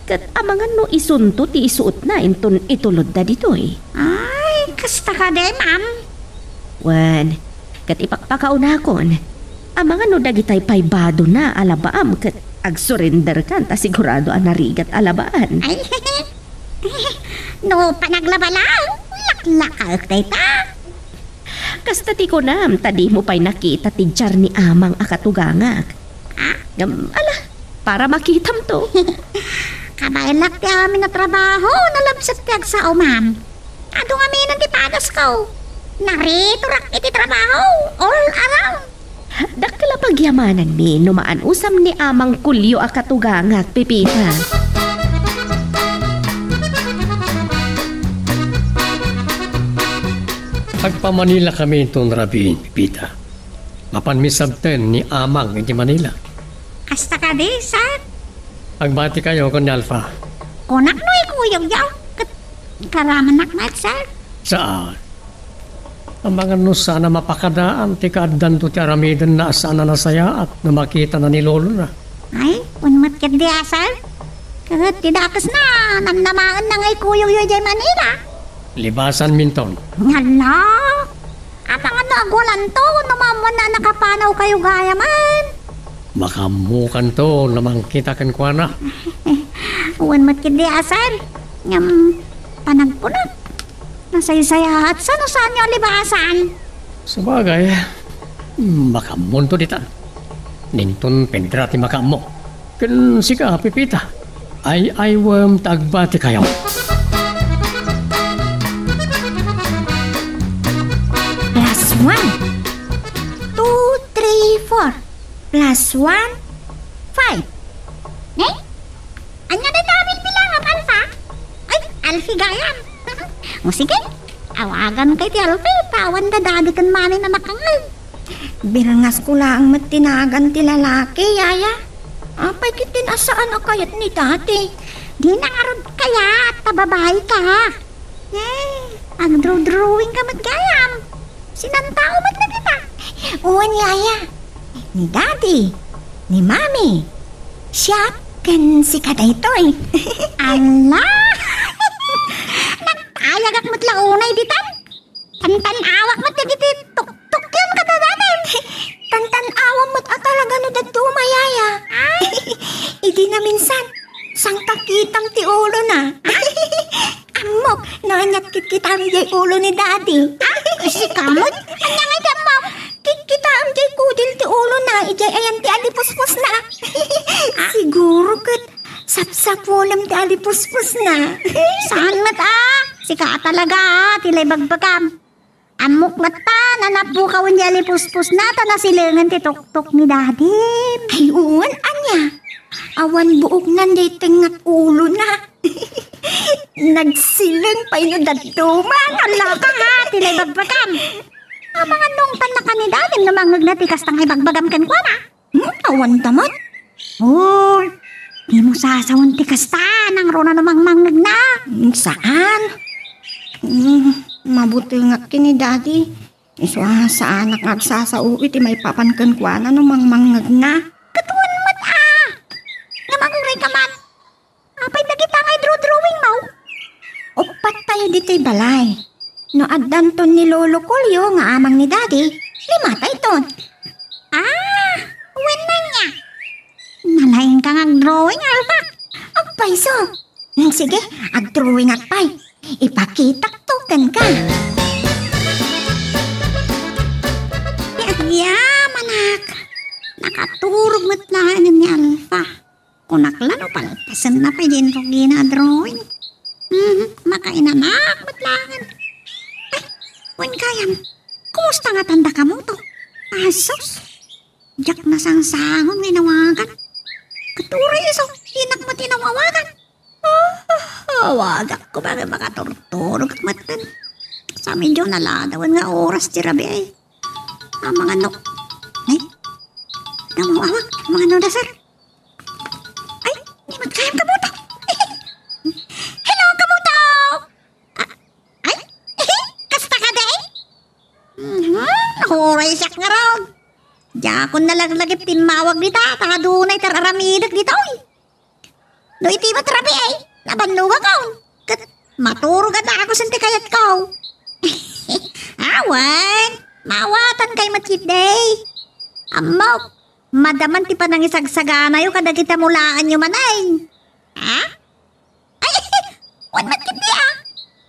Ket amangan no isunto ti isuotna inton itulodda ditoy. Ay, kasta kadi, ma'am? Wen, ket ipakpakaunakon, amangan no dagitay pay badona a labaam ket agsurenderkan ta sigurado a narigat a labaan. Ay, no panaglaba laeng, laklakaek dayta. Kasta ti kunam, ta dimo pay nakita ti diar ni Amang a katugangak. Ah? Ngem, ala, para makitamto. Kabaelak ti amin a trabaho, nalabset ti agsao, ma'am. Adu ngaminen ti pagasko. Naritorak iti trabaho, all around. Dakkel a pagyamananmi no maanusam ni Amang Kulyo a katugangak, Pepita. Agpamanila kami inton rabiin, Pepita. Mapanmi sabten ni Amang iti Manila. Kasta kadi, sir? Agbati kayo ken ni Alfa. Kunak no ikuyogyo, ket karamanak met, sir. Saan? Amangan no saan a mapakadaan ti kaaddanto ti aramidenna a saan a nasayaat no makitana ni lolona. Ay, wen met ketdi a, sir. Ket ti dakesna, namnamaenna nga ikuyogyo idiay Manila. Libasanminton. Hala! Amangan no agwalanto, no maammoanna a nakapanawkayo gayamen. Makaammokanto no mangkita kenkuana. Wen met ketdi a, sir. Ngem, panagkunak, nasaysayaat sa no saanyo a libasan. Sabagay, makaammonto ditan. Ninton Pedra ti makaammo. Ken sika, Pepita, ay-aywem ta agbatikayo. Plus one. Two, three, four. Plus one, five. Ne? Ania dayta a bilbilangam, Alpha? Ay, Alfie gayam. O sige, awaganka iti Alfie, ta awan da Daddy ken Mommy a nakangngeg. Birngasko laeng met ti nagan ti lalaki, Yaya. Apay ketdin a saan a kayat ni Daddy? Dina ngarud kayat ta babaika. Eh, agdrawdrawingka met gayam. Sinantao met dagita. Wen, Yaya. Ni Daddy, ni Mommy, siak, ken sika daytoy. Ala! Nagtayagak met la unay ditan. Tantan-awak met dagiti tuktukyon kada dati. Tantan-awam met a talaga no dadduma, Yaya. Ay. Idi naminsan, sangkakitam ti ulona. Ammok, no aniat kitkitaem idiay ulo ni Daddy. Ah, sika met? Ania ngay ti ammom? Kitkitaem diay kudil ti ulona, idiay ayan ti alipuspusna. Ah? Siguro ket sapsapulem ti alipuspusna. Saan met a? Sika talaga a, ti la ibagbagam. Ammok met a, nanappukaw iti alipuspusna ta nasilengen ti tuktok ni Daddy. Ay, wen, ania? Awan buoknan diay tengnga ti ulona. Nagsileng pay no dadduma. Ala ka ha, ti la ibagbagam. Amangan no ungtannaka ni Daddy no mangngegna ti kasta nga ibagbagam kenkuana. Hmm, awanta met? Oh, dimo sasawen ti kasta, nangruna no mangmangngegna. Hmm, saan? Hmm, mabutengak ken ni Daddy. Isu a saanak nga agsasao iti maipapan kenkuana no mangmangngegna. Ket wen met a! Nga manguray ka man. Apay dagita nga idrawdrawingmo? Uppat tayo ditoy balay. No addanton ni Lolo Kolyo nga amang ni Daddy, lima tayton. Ah, wen ania? Nalaingka nga agdrawing, Alpha. Agpayso. Hmm, sige, agdrawingak pay. Ipakitakto kenka. Yayam, anak. Nakaturog met laengen ni Alpha. Kunak la no palpasenna pay diay rugina a drawing. Mhm, makainanak met laengen. Ay, wen gayam, kumusta ngatan da Kamotaw? Asus, diak nasangsangon nga inawagan. Ket uray isu, dinak met inawagan. Ah, awagak koma nga makaturturog metten. Sa medyo naladawen nga oras ti rabii. Amangan no. Ay, amangan no da, sir. Ay, ni met gayam Kamotaw. Hello, Kamotaw! Ah, ay, kasta kadi? Mhm, uray siak ngarud. Diakon nalaglagip timmawag dita, ta adunay ti ar-aramidek ditoy. No iti met rabii, nabannuakon. Ket maturog a dagus ti kayatko. Awan, maawatankay met ketdi. Ammok, madaman ti panangisagsaganayo kadagiti amulaanyo manen. Ha? Ay, wen met ketdi a.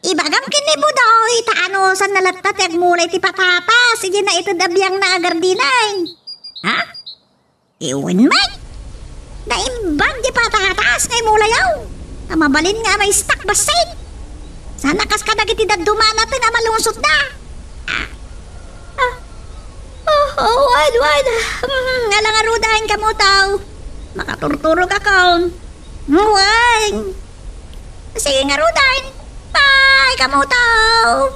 Ibagam ken ni Budoy, ta anusanna latta ti agmula iti patatas, idi naited a biangna a gardinen. Ha? Iwen met. Naimbag ti patatas nga imulayo. Ta mabalin nga maistak bassit. Sana kas kadagiti dadduma nateng a malungsotda. Ah. Ah. Ah, oh, wen, wen. Hmm, ala ngaruden, Kamotaw. Makaturturogakon. Wen. Sige ngaruden. Bye, Kamotaw.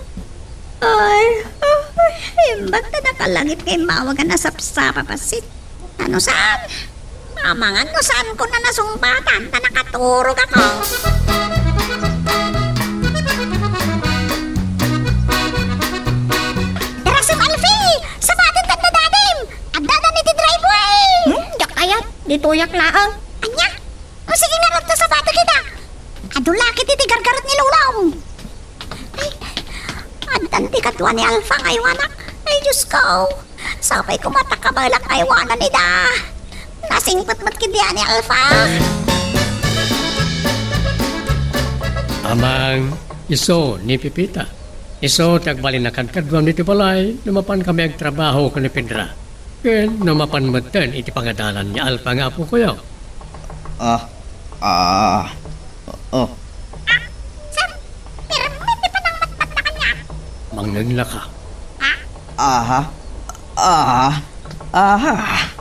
Ay, ay, imbag ta nakalangit nga immawag a nasapsapa bassit. Ano saan? Amangan no saanko a nasungbatan ta nakaturogakon. Darasem, Alfie! Sabaten ta dadim! Adda dayta iti driveway! Hmm, diak kayat. Ditoyak laeng. Ania? O, sige ngarud ta sabatek ita. Adu la ketdi ti gargarot ni Lolong. Ay, Kadua ni Alpha nga aywanak. Ay, Diyos ko. Sapay koma ta kabaelak nga aywanan ida. Nasingpet met ketdi ni Alpha. Amang, isu ni Pepita. Isu ti agbalin a kadkaduam ditoy balay no mapan kami agtrabaho ken ni Pedra. Ken no mapan metten iti pangadalan ni Alpha nga apokoyo. Ah, ah, oh. Ah, sir, pirmi ti panangmatmatna kaniak. Mangngegna ka. Ah? Aha. Aha. Aha.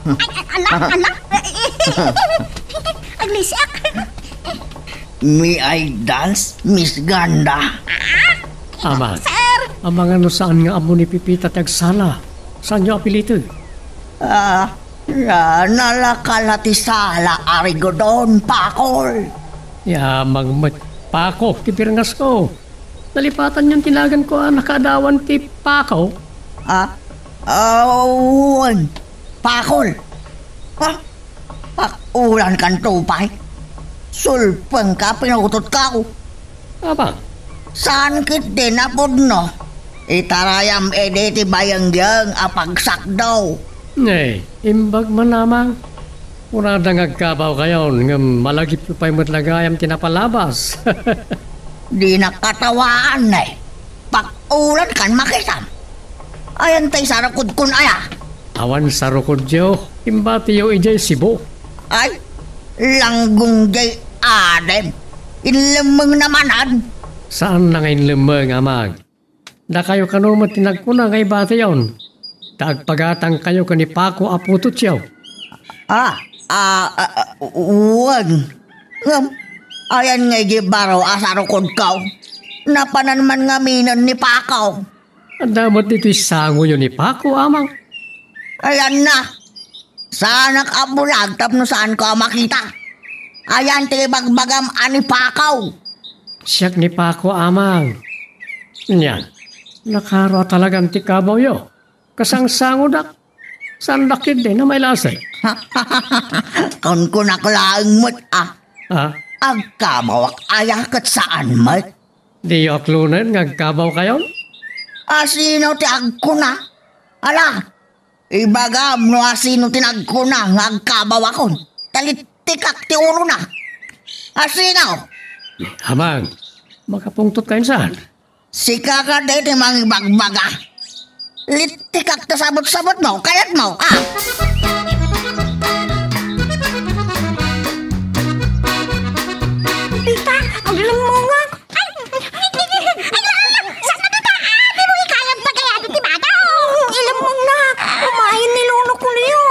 Ay, ay, ala, ala. Aglisiak. May I dance, Miss Ganda? Ama, sir. Amangan no saan nga ammo ni Pepita ti agsala. Saanyo a pilited? Ah, ah, nalaka la ti sala a rigodon, Pakol. Ya, mangmet, Pako ti birngasko. Nalipatanyon ti naganko a nakaadawan ti Pako. Ah? Ah, wen, Pakol. Ah, pakulankanto pay. Sulpengka, pinutotko. Apang? Saan ketdi napudno? Itarayam idi ti bayengyeng a pagsakdo. Nay, imbag man, Amang. Kunada nga agkabawkayon, ngem malagipyo pay met la gayam ti napalabas. Dinak katawaan, eh. Pakulankan, makitam. Ayan tay sarukodkon aya. Awan sarukodyo, imbatiyo idiay Cebu. Ay, langgong diay adim. Inlemmeng namanan. Saanna nga inlemmeng, Amang. Dakayo kano met ti nagkuna nga ibatiyon, ta agpagatangkayo ken ni Pako a putotyo. Ah, ah, ah, ah, wen. Ngem, ayan nga idi baro a sarukodko. Napanan man ngaminen ni Pako. Adda met ditoy sangoyo ni Pako, Amang. Ayanna. Saanak a bulag tapno saanko a makita. Ayan ti ibagbagam a ni Pako. Siak ni Pako, Amang. Nia, nakaro a talagan ti kabawyo. Kasangsangodak. Saandak ketdi a mailasek. Kunkunak laeng met, ah. Ah? Agkabawak aya ket saan met? Diyo aklonen nga agkabawkayon? Asino ti agkuna? Ala, ibagam no asino ti nagkuna nga agkabawakon. Talittikak ti ulona. Asino? Amang, makapungtot kayon saan? Sika kadi ti mangibagbaga. Littikak ta sabot-sabotmo, kayatmo, ah! Tita, aglemmengak. Ay, ay, ay, ay, ay, saan na, Tita? Ah, di mo ikayat pagayado ti bado. Ilemmengna. Umayen ni Lolo Kulio.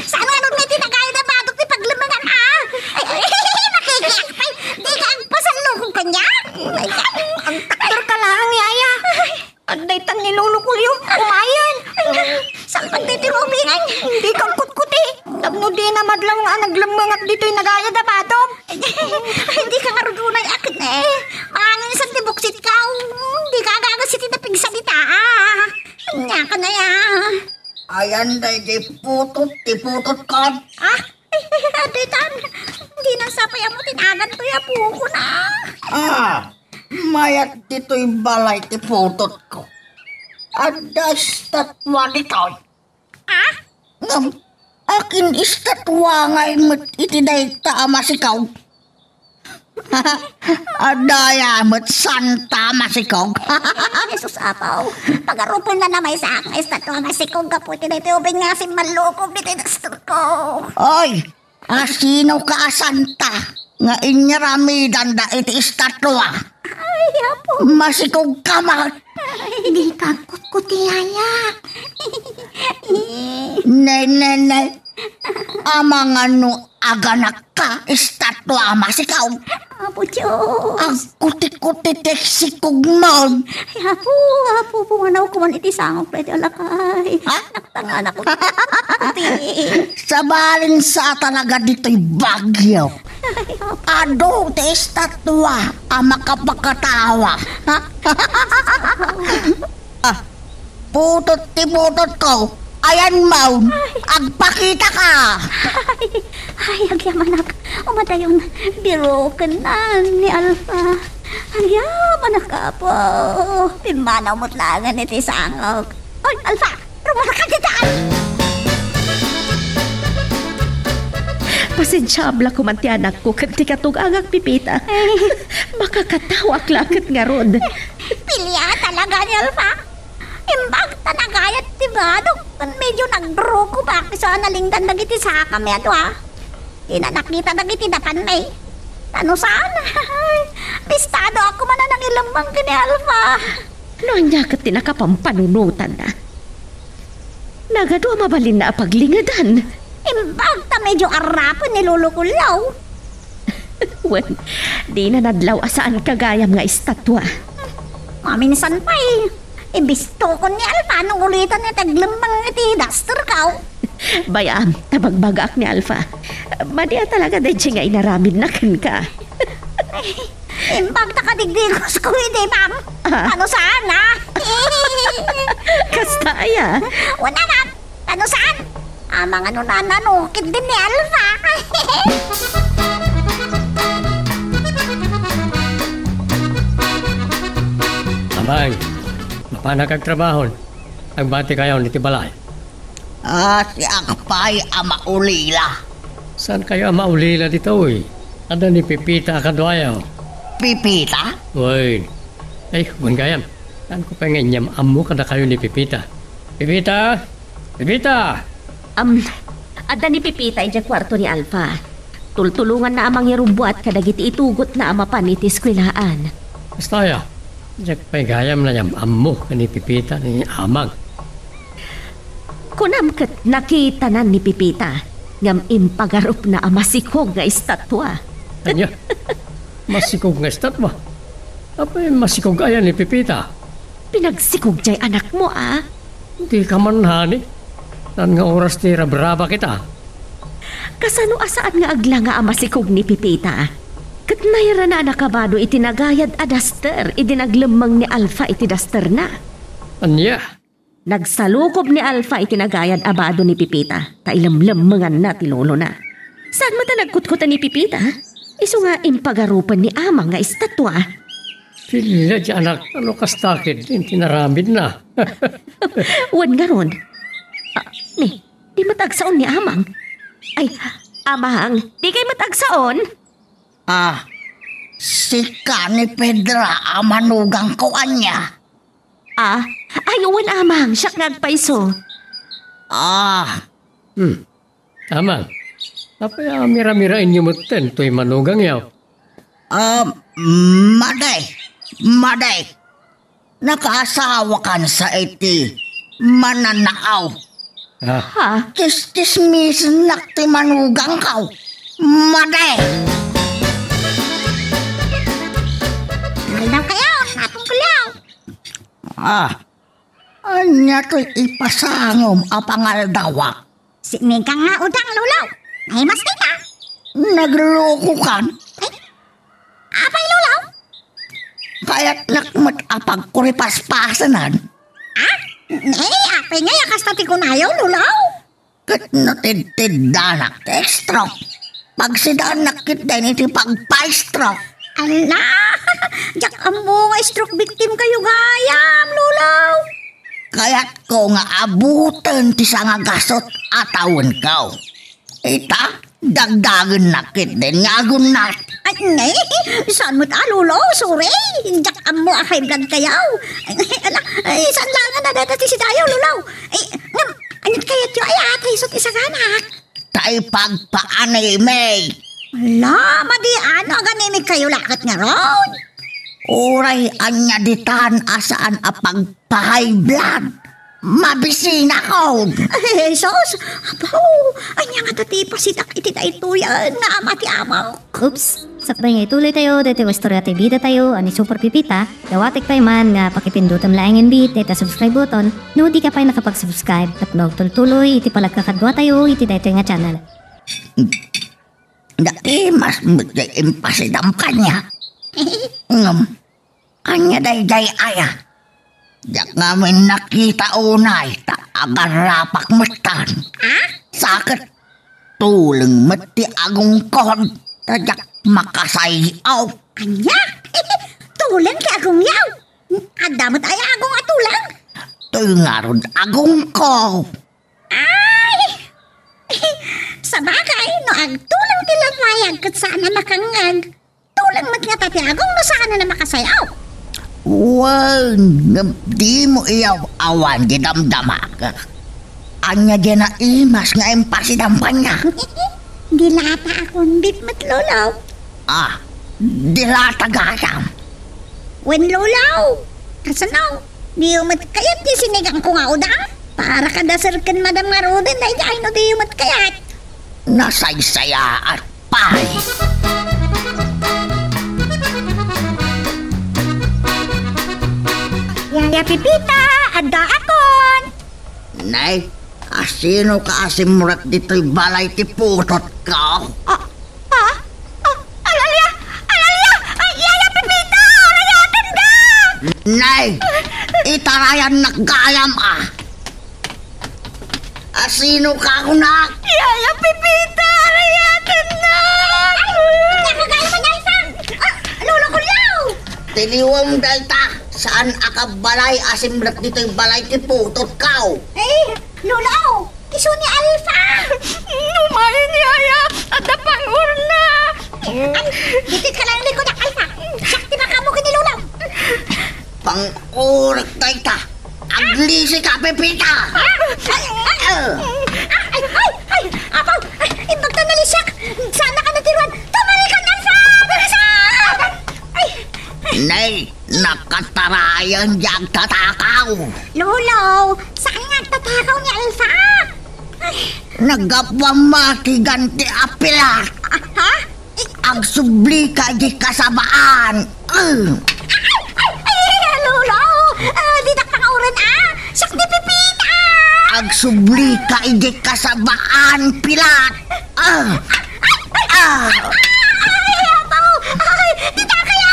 Saan nga nun nga tinagayad a bado ti paglemmengan, ah? Ay, ay, ay, ay, makikiak. Ay, di ka agpasallukog kaniak. Ay, ay, ay. Agtakder ka laeng, yaya. Ay. Adda itan ni Lolo Kulio, umayen. Salpag ti tirubing. Ay, dika agkutkuti. Tapno dina madlaw nga naglemmengak ditoy nagayad a bado. Ay, dika ngarud unay akin, eh. Mangangin sa ti buksitka. Dika agagas iti napigsalita, ah. Ania ka na ya? Ayan, daydi putot, ti putotkon. Ah? Adda itan, dina sapay a mo ti nagantoy a pukona. Ah, mayat ditoy balay ti putotko. Adda estatua ditoy. Ah? Ngem, akin estatua ngay met iti dayta a masikog. Adda aya met santa a masikog. Jesus, Apo. Pagarupenna na maysa nga estatua a masikog gapu iti daytoy ubing nga simmallukob ditoy dasturko. Oy, asino ka a santa nga inyaramidan da iti estatua? Ay, Apo. Masikog ka met. Ay. Dika agkutkuti, yaya. Ne, ne, ne. Amangan no aganakka, estatua a masikog. Apo Dios. Agkuti-kuti ti sikogmo. Ay, Apo, Apo, pumanawko man iti sangok daytoy a lakay. Ha? Naktangan ako. Sabali sa talaga ditoy bagyo. Ay, Apo. Adu ti estatua a makapakatawa. Ah, putot ti putotko. Ayan, Maun. Ay. Agpakita ka. Ay, ay, agyamanak. Umadayon, biroken na ni Alpha. Agyam, Anak, Apo, pimmanaw met laengen iti sangok. Oy, Alfa, rumarka ditan! Pasensiaam la koman ti anakko ken ti katugangak, Pepita. Makakataoak la ket ngarud. Pilia talaga ni Alfa. Imbag ta nagayat ti badok, ken medyo nagrukobak isu a nalingdan dagiti sakami a dua. Ti nakita dagiti dapanmi. Ta no saan, bistadoak koman a nangilemmeng ken ni Alfa. No ania ket ti nakapampanunotanna? Nagadu a mabalinna a paglingedan. Imbag ta medyo arrapen ni Lolo Kullaw. Wen, dina nadlaw a saanka gayam nga estatua. Maminsan pay, ibistokon ni Alfa no ulitan nga taglemmeng iti duster ko. Bay-am, ta bagbagaak ni Alfa. Madi a talaga daytoy nga inaramidna kenka. Imbag ta kadigdigos ko idi, ma'am. Ah. Ano saan, ha? Kasta aya? Wala, ma'am. Ano saan? Amang ano na nanukid din ni Alfa. Amang, mapanak agtrabahon. Agbati kayo iti balay. Ah, siak pay a maulila. Saan kayo a maulila ditoy? Adda ni Pepita a kaduayo. Pepita? Wen. Ay, wen gayam. Saan ko pay nga inyam-ammo kada kayo ni Pepita? Pepita! Pepita! Am, adda ni Pepita idiay kuarto ni Alfa. Tultulonganna a mangirubbuat kadagiti itugotna a mapan iti eskwelaan. Kasta aya, diak pay gayam nayam-ammo ken ni Pepita ni Amang. Kunam ket nakitanan ni Pepita, ngem impagarupna a masikog nga estatua. Ania? Masikog nga estatua? Apay masikog aya ni Pepita? Pinagsikog jay anakmo, a? Dika man, honey. Saan nga oras ti rabraba kita? Kasano a saan nga aglanga a masikog ni Pepita? Ket nairana a nakabado iti nagayad a daster idi naglemmeng ni Alfa iti dasterna. Ania? Nagsalukob ni Alfa iti nagayad a bado ni Pepita, ta ilemlemmenganna ti lolona. Saan met a nagkutkot ni Pepita? Isu nga impagarupen ni Amang nga estatua. Pilla ti anak, ano kasta ket ti naramidna? Wen ngarud. Ah, ni, di met agsaon ni Amang. Ay, Amang, di kay met agsaon? Ah, sika ni Pedra a manugangko ania? Ah, ay, wen, Amang, siak nga agpayso. Ah. Hmm. Amang, apay a miramiraenyo metten toy manugangyo? Ah, madi, madi. Nakaasawakan sa iti mananaaw. Ah. Ha? Chischismisennak ti manugangko. Madi. Aldaw kayo, Apong Kuliaw. Ah, ania toy ipasangom a pangaldawak? Sinigang nga udang, Lolo. Ay, mas ka. Nagluko kan? Ay, apay, Lolo? Kayatnak met a pagkuripaspasanan. Ah? Ay, apay nga, kasta ti kunayo, Lolo? Ket no tidtiddanak ti stroke, pagsidaannak ketdin iti pagpa-stroke. Ala! Diak ammo nga stroke victim kayo gayam, Lolo. Kayatko nga abuten ti sangagasut a tawenko. Ita, dagdagennak ketdin nga agunnat. Ay, ne, saan met a, Lolo? Sorry. Diak ammo a high blood kayo. Ay, ala, ay, saan lang nga nadadati si Dayo, Lolo? Ay, ngam, anit kayat yo ay atay sut isaganak? Tay pagpaanimig. Ala, madi ano, aganimig kayo lakat nga ron? Uray anya ditan a saan a pagpa-high blood. Mabisinakon. Ay, Jesus! Apo, anya nga dati pasitak iti daytoy nga ama ti Apo? Oops! Sakbay nga ituloy tayo, daytoy nga istorya ti bida tayo, a ni Super Pipita, dawatek pay man nga pakipindutem laeng nga bit dayta subscribe button, no di ka pay nakapag-subscribe, tapno agtultuloy iti palagkakadua tayo iti daytoy nga channel. Dati mas medyo impasidam kanya. Ngem, anya daydiay aya? Diak ngamin nakita unay ta agarapak metten. Ha? Saket tuleng met ti agungkod ta diak makasay-aw. Anya? Tuleng ti agongyo. Adda met aya agong a tuleng? Toy ngarud agongko. Ay! Sabagay, no agtuleng ti lalayag ket saan a makangngeg, tuleng met ngata ti agong no saan a makasayaw. Wen, ngem dimo iyaw-awan ti damdamak. Ania diay naimas nga impasidam kaniak? Dilata a kundit met, Lolo. Ah, dilata gayam. Wen, Lolo. Kasano? Diyo met kayat ti sinigangko nga udang? Para kadaserken Madam ngaruden daydiay no diyo met kayat. Nasaysayaat pay. Yaya Pepita, adda akon. Nay, asino ka a simrek ditoy balay ti putotko? Ah, ah, ah, alalia, alalia, ay, Yaya Pepita, alalia, tenda! Nay, itarayannak gayam, ah. Asino ka kunak? Yaya Pepita, alalia, tenda! Ay, ay, ay, ay, ay, ah, Lolo Julio! Tiliwem dayta, saan a kabalay a simrek ditoy balay ti putotko. Eh, Lolo, isu ni Alfa. Numayen, Yaya, adda pang-urna. Ay, ditoy ka lang likudak, Alfa. Siak ti makaammo ken ni Lolo. Pang-urak dayta. Aglisi ka, Pepita. Ah, ay, ay, ay, ay, ay, apaw, ay, imbag ta nalisiak. Saan na ka natiruan? Tumalikan, Alfa! Bilisan! Ay, Nay, nakatarayan diay agtatakaw. Lolo, saan nga agtatakaw ni Alfa? Ay. Naggapuam ti ganti a pilat. Ah, ha? Ay, agsubli ka di kasabaan. Ay, ay, ay, ay, Lolo! Ah, didak pangauran, ah! Siak ni Pepita! Agsubli ka di kasabaan, pilat! Ah! Ay, ay, ay, ah! Ay, apaw! Ay, dita kayo!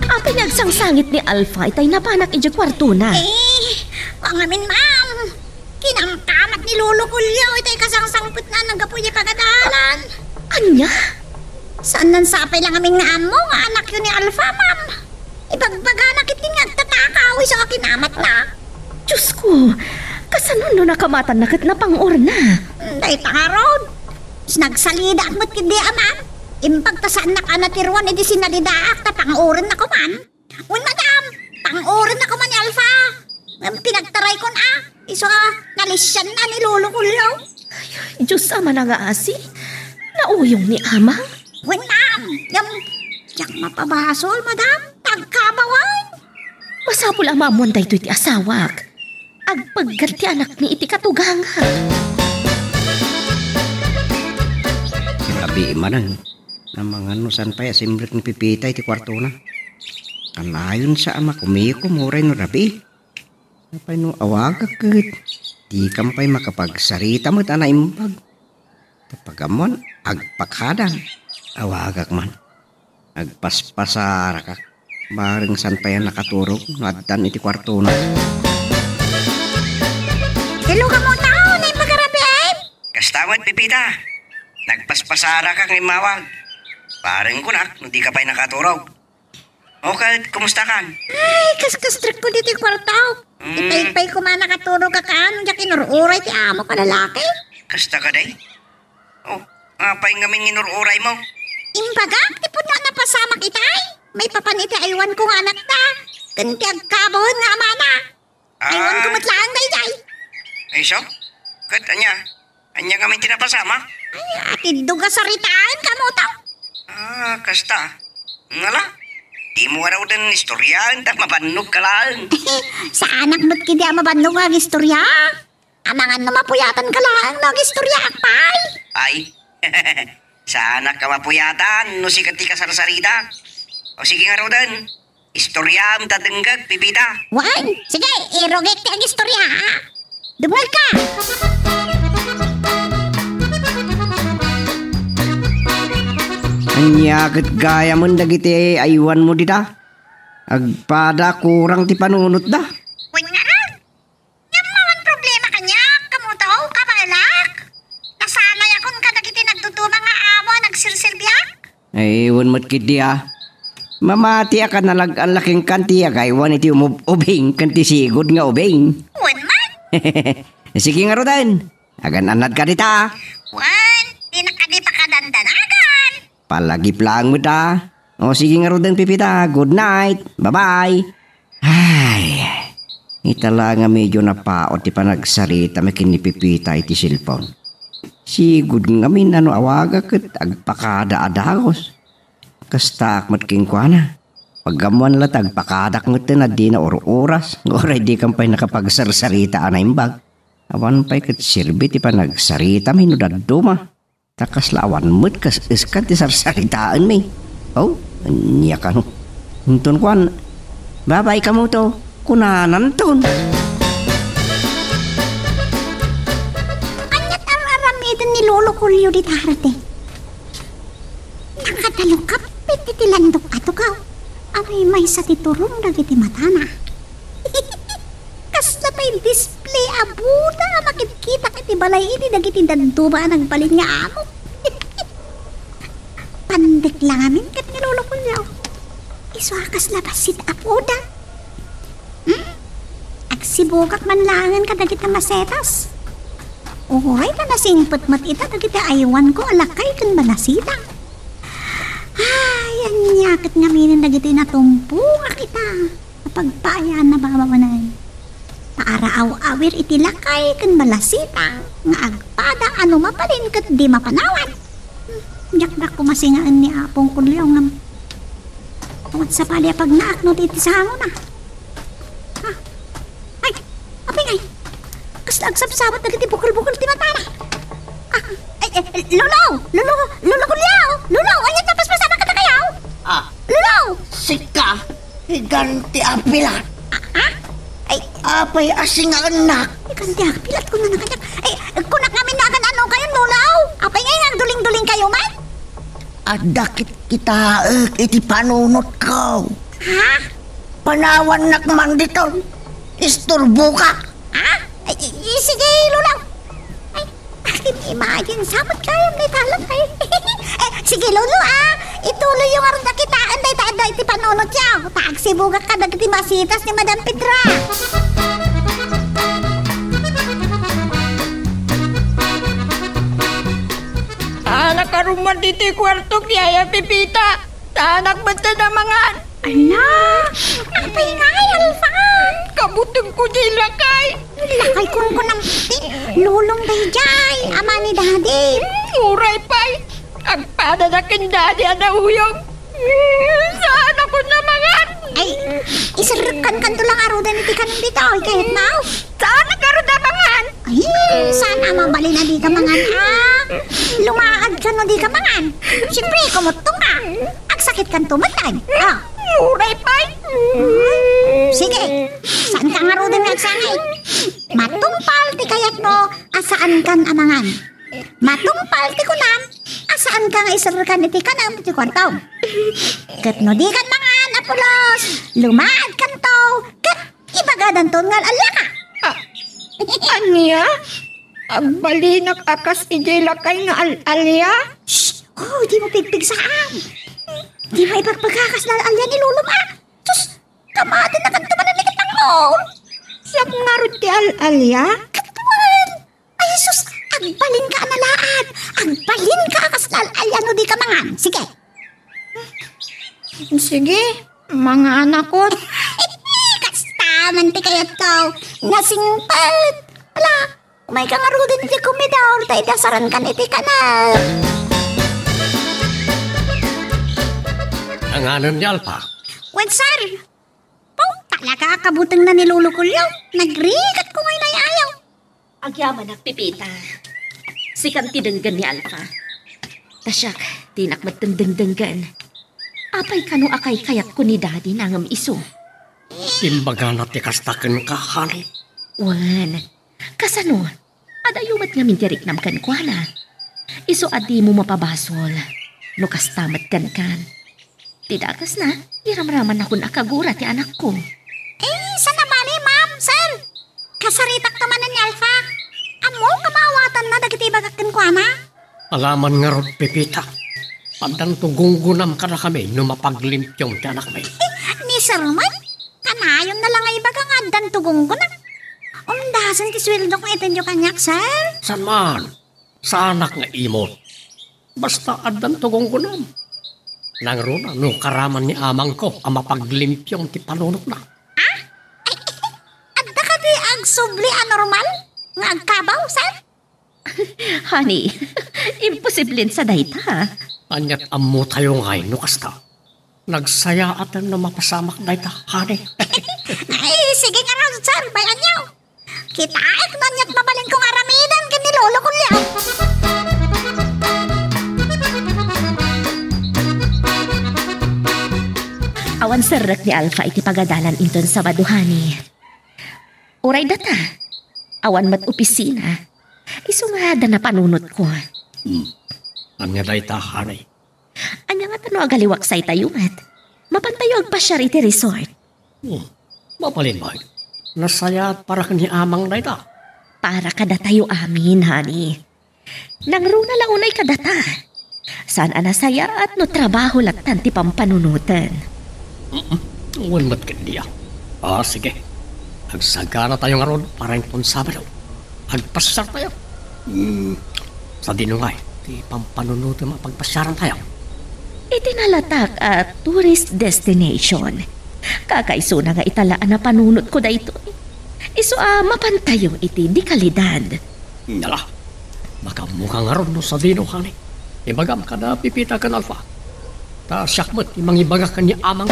Apay nga agsangsangit ni Alfa itay napanak idiay kuartona? Eh, ngamin, ma'am. Kinamkamat ni Lolo Julio itay kasangsangpetna nanggapu idiay pagadalan. Ania? Saan nan sapay la ngamin nga ammo nga anakyo ni Alfa, ma'am? Ibagbagana ketdin nga agtatakaw isu a kinamatna. Diosko, kasano no nakamatanna ket napang-urna? Dayta ngarud. Nagsalidaak met ketdi a, ma'am. Imbag ta saannak a natiruan idi sinalidaak ta pang-urennak man. Wen, madam, pang-urennak man ni Alfa. Ngem pinagtaraykon a, isu a nalisianna ni Lolo Julio. Dios a manangaasi, nauyong ni Amang. Wen, ma'am, ngem diak mapabasol, madam, ta agkabawan. Masapul a maammuan daytoy ti asawak. Agpeggat ti anakmi iti katugangak. Abi manen, amangan no saan pay a simrek ni Pepita iti kuartona. Kanayon sa a makumikom uray no rabii. Apay no awagak ket dikan pay makapagsarita met a naimbag. Ta pag-ammoan, agpakada. Awagak man. Agpaspasarakak. Bareng saan pay a nakaturog no addan iti kuartona. Hello, kamuto? Naimbag a rabiim? Kasta met, Pepita. Nagpaspasarakak nga immawag. Bareng kunak no dika pay nakaturog. O ket, kumustakan? Ay, kaskastrekko ditoy kuarto. Mm. Ipaypay koma nakaturog a kan, diak inur-uray ti amok a lalaki. Kasta kadi? O, apay ngamin nga inur-uraymo? Imbagak ti pudno a napasamak itay. Maipapan iti aywanko nga anakta. Ken ti agkabawen nga amana. Aywanko met laeng daydiay. Ay, so? Ket ania? Ania ngamin ti napasamak? Ay, atiddog a saritaen, kamuto. Ah, kasta. Ngala, dimo ngaruden istoryaen ta mabannog ka laeng. Saanak met ketdi a mabannog nga agistorya. Amangan no mapuyatan ka laeng no agistoryaak pay. Ay, saanak a mapuyatan no sika ti kasarsarita. O sige ngaruden, istoryaem ta denggek, Pepita. Wen, sige, irugik ti agistorya, ha? Dumngegka! Ania ket gayamen dagiti aywanmo dita? Agpada kurang ti panunotda. Wen ngarud, ngem awan problema kaniak, kamuto, kabaelak. Nasanayakon Ay, wen met ketdi a. Mamati a kanalag-an la kenka ti agaywan iti umub-ubing ken ti sigud nga ubing. Wen man. Sige ngaruden. Agan-annadka dita. Wen, dinak kadi pakadandanagan. Palagip laeng met a. O, sige ngaruden, Pepita. Good night. Bye-bye. Ay, ita la nga medyo napaot ti panagsarita mi ken ni Pepita iti cellphone. Sigud ngamin a no awagak ket agpakada a dagus. Kastaak met kenkuana. Pag-ammoan la ta agpakadak metten a dina ur-uras, nga uray dikan pay nakapagsarsarita a naimbag. Awan pay ket serbi ti panagsaritami no dadduma. Ta kasla awan met kas-, iskan ti sarsaritaenmi. Oh, ania kano? Inton kuan, "Babay kamo to," kunananton. Ania't ar-aramiden ni Lolo Julio dita, Arte? Nakadalukap iti landok a tugaw. Ammay maysa ti turong dagiti matana. Kasla pay display a boda a makitkitak iti balay idi dagiti dadduma a nagbalin nga amo. Pandik la ngamin ket ni Lolo Julio. Isu a kasla bassit a boda. Hmm? Agsibugak man laengen kadagiti masetas. Uray ta nasingpet met ita dagiti aywanko a lakay ken balasitang. Ay, ania ket ngaminen dagiti natumpongak ita a pagpaayan a bababanen. Paaraaw-awir iti lakay ken balasitang nga agpada a no mabalin ket di mapanawan. Hmm, diak dakko masingaen ni Apong Julio ngem awan sabali a pagnaak no di iti sangona. Ah, ay, apay ngay, kasla agsabsabat dagiti bukel-bukel ti matana. Ah, ay, ay, Lolo! Lolo! Lolo Julio! Lolo! Ania ti napaspasamak kadakayo? Ah, Lolo! Sika, higanti a pilat. Ah, ah? Ay, apay a singaennak? Higanti a pilat, kunana kaniak. Ay, kunak ngamin nga agan-ano kayo, Lolo? Apay ngay nga agduling-duling kayo man? Adda kitkitaek iti panunotko. Ha? Panawannak man diton. Isturboka. Ha? Ay, i-, i-, sige, Lolo. Ay, akin imagine, sabot kayo may talak ay. Eh, sige, Lolo, ah. Ituloy yung aron nakitaen, day, day, day, ti panunot yaw. Pagsibugak ka dagiti masitas ni Madam Pedra. Anak, aruman ditoy kuartok, Yaya Pepita. Saanak met a mangan. Ala, apay ngay, Alfa? Kabutengko diay lakay. Lakay kunkunam ti lolong daydiay, ama ni Daddy. Uray pay, agpadana ken Daddy a nauyong. Saanak a mangan. Ay, iserrekkanto la ngaruden iti kanon ditoy, kayatmo? Saanak ngarud a mangan. Ay, saan a mabalin a dika mangan, ah? Lumaadka no dika mangan. Siyempre, kumuttongka. Agsakitkanto met, ay. Ah. Uray pay. Sige, saanka ngaruden nga agsangit. Matungpal ti kayatmo a saankan a mangan. Matungpal ti kunam a saanka nga iserrekan iti kanam iti kuartom. Ket no dikan mangan a pulos, lumaadkanto, ket ibagadanton nga al-aliaka. Ah, ania? Agbalinak a kas idiay lakay nga al-alia? Shh! Oh, dimo pigpigsaan. Dimo ipagbaga a kasla al-alia ni lolom, ah. Sus, kamatennakanto manen ni Kitang, oh. Siak ngarud ti al-alia? Ket wen, ay, sus, agbalinka a nalaad. Agbalinka a kasla al-alia no dika mangan. Sige. Sige, manganakon. Kasta man ti kayatko. Nasingpet. Ala, umayka ngaruden iti komedor ta idasarankan iti kanam. Nanganem ni Alfa. Wen, sir. Pau, talaga a kabutengna ni Lolo Julio. Nagrigat ko ngay nay ayaw. Agyamanak, Pepita. Sikan ti denggen ni Alfa. Ta siak, dinak metten dengdenggen. Apay kano a kaykayatko ni Daddy ngem isu? Imbagana ti kasta kenka, honey. Wen, kasano? Adayo met ngamin ti riknam kenkuana. Isu a dimo mapabasol no kasta met kenkan. Ti dakesna, iramramannakon a kagura ti anakko. Eh, saan a bale, ma'am, sir? Kasaritakto manen ni Alfa. Ammok a maawatanna dagiti ibagak kenkuana. Alaman ngarud, Pepita. Addanto gunggonam kadakami no mapaglimpio ti anakmi. Ni Sir man, kanayonna la nga ibaga nga addanto gunggonam. Umdasen ti sueldok nga itinyo kaniak, sir. Saan man? Saanak nga imot. Basta addanto gunggonam. Nangruna no karaman ni amangko a mapaglimpio ti panunotna. Ah? Ay, adda kadi agsubli a normal nga agkabaw, sir? Honey, imposible sa dayta. Ania't ammotayo ngay no kasta? Nagsayaaten no mapasamak dayta, honey. Ay, sige nga raw, sir, bay-anyo. Kitaek no ania't mabalinko nga aramiden ken ni Lolo Kulyat. Awan serrek ni Alpha iti pagadalan inton Sabado, honey. Uray data. Awan met opisina. Isu nga adda napanunotko. Hmm. Ania dayta, honey? Ania ngata no agaliwak saytayo met? Mapantayo agpasiar iti resort. Hmm. Mabalin met. Nasayaat para ken ni amang dayta. Para kadatayo amin, honey. Nangruna la unay kadata. Saan a nasayaat no trabaho lattan ti pampanunoten. Mm-mm. Wen met ketdi a. Ah, sige. Agsaganatayo ngarud para inton Sabado. Agpasiartayo. Hmm. Sadino ngay ti pampanunotem a pagpasiarantayo? Iti nalatak a tourist destination. Kakaisuna nga ita la a napanunotko daytoy. Isu a mapantayo iti dekalidad. Nala, makaammoka ngarud no sadino, honey. Ibagam kada Pipita ken Alpha. Ta siak met ti mangibaga ken ni amang.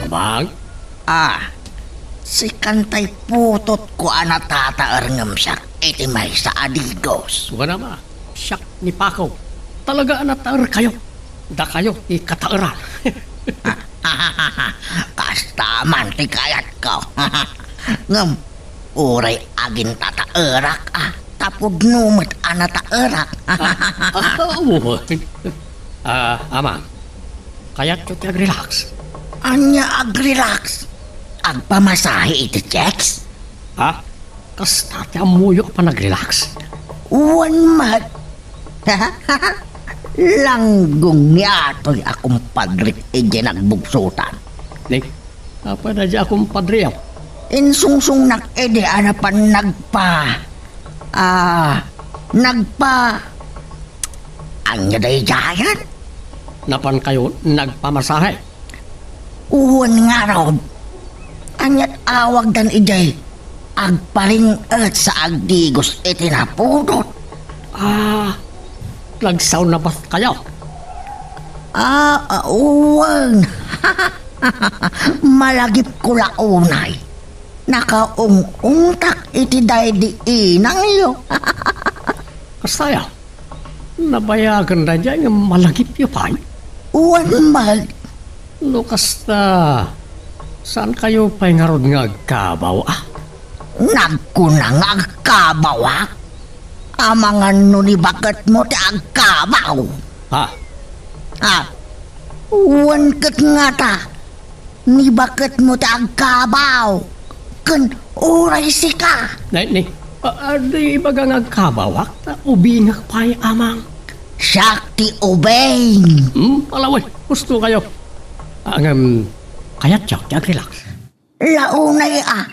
Amang? Ah, sikan tay putotko a natataer ngem siak iti maysa a digos. Wen ama, siak ni Paco. Talaga a nataerkayo. Dakayo ti kataeran. Kasta man ti kayatko. Ngem, uray agintataerak, a, ta pudno met a nataerak. Ah, ah, oo. Ah, amang, kayatyo ti agrelax? Ania agrelax? Agpamasahe iti chicks? Ha? Kasta ti ammoyo a panagrelax? Wen met. Langgong ni atoy a kumpadrek idiay nagbugsotan. Ni, apay daydiay a kumpadrek? Insungsongnak idi a napan nagpa-, ah, nagpa-, ania daydiayen? Napankayo nagpamasahe? Wen ngarud, ania't awagdan idiay agparing-et sa agdigos iti napudot? Ah, nagsaunabas kayo? Ah, ah, wen. Malagipko la unay. Nakaung-ungtak iti daydi inangyo. Kasta ya? Nabayagen daydiay nga malagipyo pay? Wen met. No kasta, saankayo pay ngarud nga agkabaw, a? Nagkuna nga agkabawak? Amangan no nibaketmo ti agkabaw? Ha? Ah, wen ket ngata, nibaketmo ti agkabaw ken uray sika. Nay, nay, a-, adi ibaga nga agkabawak, ta ubingak pay, amang. Siak ti ubing. Hmm, palawen, husto kayo. Ah, ngem, kayatyo ti agrelax? Launay a,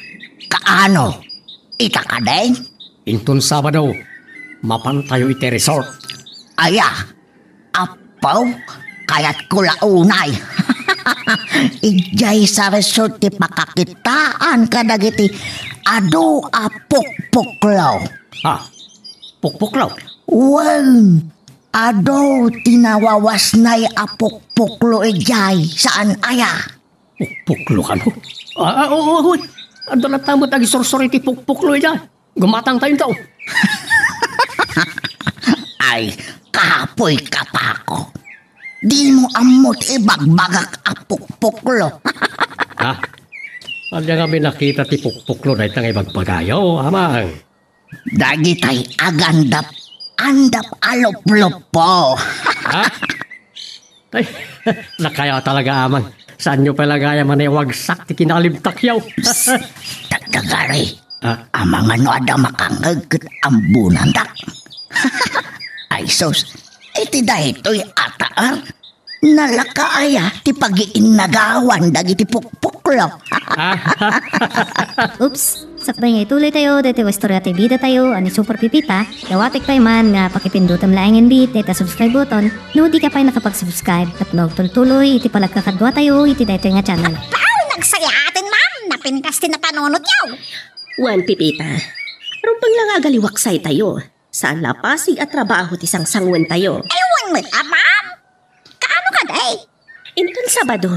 kaano? Ita kadi? Inton Sabado, mapantayo iti resort. Aya, Apo, kayatko la unay. Idiay sa resort ti pakakitaan kadagiti adu a pukpuklo. Ha? Pukpuklo? Wen, adu ti nawawasnay a pukpuklo idiay, saan aya? Pukpuklo kano? Ah, ah, oo, oo. Adda latta met agisursor iti pukpuklo idiay. Gumatang tayo daw. Ay, kapoy ka, Paco. Dimo ammo ti ibagbagak a pukpuklo. Ha? Ania nga nakita ti pukpuklo dayta nga ibagbagayo, amang? Dagitay agandap-andap a luplupo. Ha? Ay, nakaya talaga, amang. Saanyo pay la gayam a naiwagsak ti kinalibtakyo? Psst! Dagdagari. Ah? Amangan no adda makangngeg ket ammona dak. Sus, iti daytoy a taar, nalaka aya ti pagiinnagawan dagiti pukpuklo? Ah. Oops, sakbay nga ituloy tayo daytoy a istorya ti bida tayo a ni Super Pipita, dawatek pay man nga pakipindutem laengen bi dayta subscribe button no di ka pay nakapag-subscribe tapno agtultuloy iti palagkakadua tayo iti daytoy nga channel. Apaw, nagsayaaten, ma'am! Napintas ti napanunotyo! Wen, Pipita, rumbeng la nga agaliwaksay tayo. Saan la a pasig a trabaho ti sangsanguentayo. Ay, wen met, a, ma'am. Kaano kadi? Inton Sabado.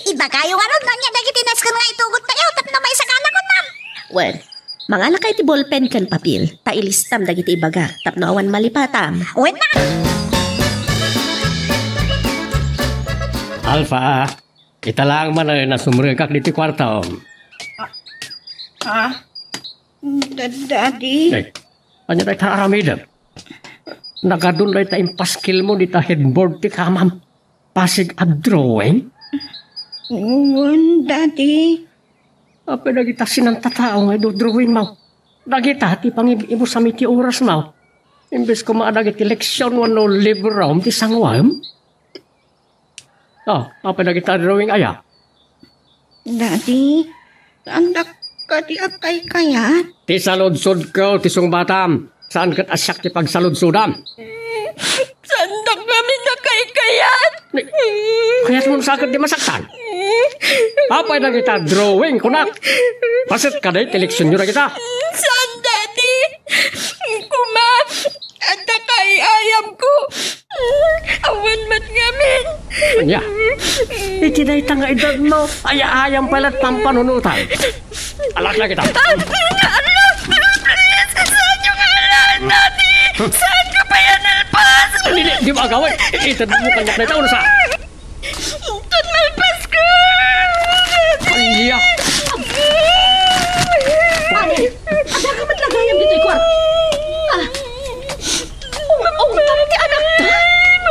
Ibagayo ngarud no ania dagiti nasken nga itugottayo tapno maisaganakon, ma'am. Wen, mangalaka iti bolpen ken papel, ta ilistam dagiti ibagak tapno awan malipatam. Wen, ma'am. Alfa, ita laeng manen a sumrekak ditoy kuartom. Ah? Da-, Daddy? Eh, ania dayta aramidem? Nagadun dayta impaskilmo dita headboard ti kamam. Pasig a drawing? Wen, Daddy. Apay dagita sinantatao nga idodrawingmo? Dagita ti pangib-ibusam iti orasmo. Imbes koma a dagiti leksion wenno librom ti sanguem? Oh, apay dagita drawing aya? Daddy, saandak kadi a kaykayat? Ti saludsodko ti sungbatam. Saan ket a siak ti pagsaludsodam. Saandak ngamin a kaykayat. Ni, kayatmon sa ket di masaktan? Apay dagita drawing, kunak? Paset kadi ti leksionyo dagita? Saan, Daddy. Koma, adda kaay-ayamko. Awan met ngamin. Ania? Iti dayta nga edadmo, ay-ayam pay la't pampanunotan. Alak na kita. Please, saanyo nga alaan, Daddy? Saanko pay a nalpas? Di, di, di mo agawin. Itedmo kaniak dayta, uno sa. Ton malpasko! Ania? Ani, adda ka met la gayam ditoy kuarto? Ah, ung-, ungtam ti anakta?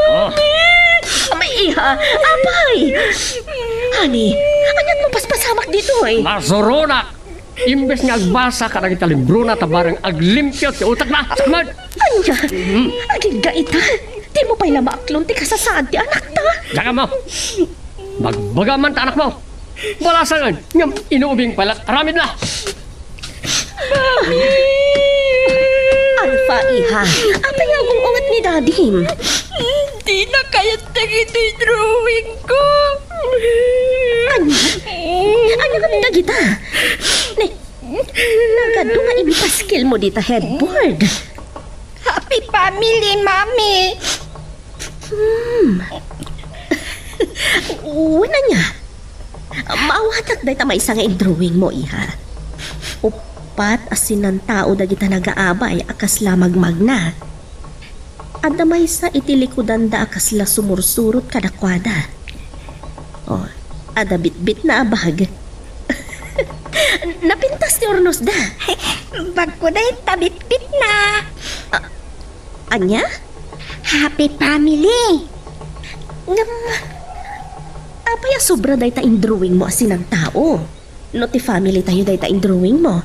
Ah. Amay, iha, apay! Ani, ania't mapaspasamak ditoy? Nasuronak! Imbes nga agbasa kadagiti librona ta bareng aglimpio ti utekna. Sakmet! Ania? Mhm. Agidda ita. Dimo pay la maaklon ti kasasaad ti anakta. Diak ammo. Bagbagam man ta anakmo. Balasangen, ngem inuubing pay la't aramidna. Mami! Alfa, iha. Apay nga agung-unget ni Dadim? Dina kayat dagiti drawing ko. Ania? Ania ngamin dagita? Ne, nagadu nga impaskilmo dita headboard. Happy family, Mami. Hmm. Wen, ania? Maawatak dayta maysa nga indrawingmo, iha. Uppat a sinantao dagita nagaabay a kasla magmagna. Adda maysa iti likudanda a kasla sumursurot kadakuada. Oh, adda bitbitna a bag. Napintas ti urnosda. Bagko dayta bitbitna. Ah, ania? Happy family. Ngem, apay a sobra dayta indrawingmo a sinantao? No ti family tayo dayta indrawingmo?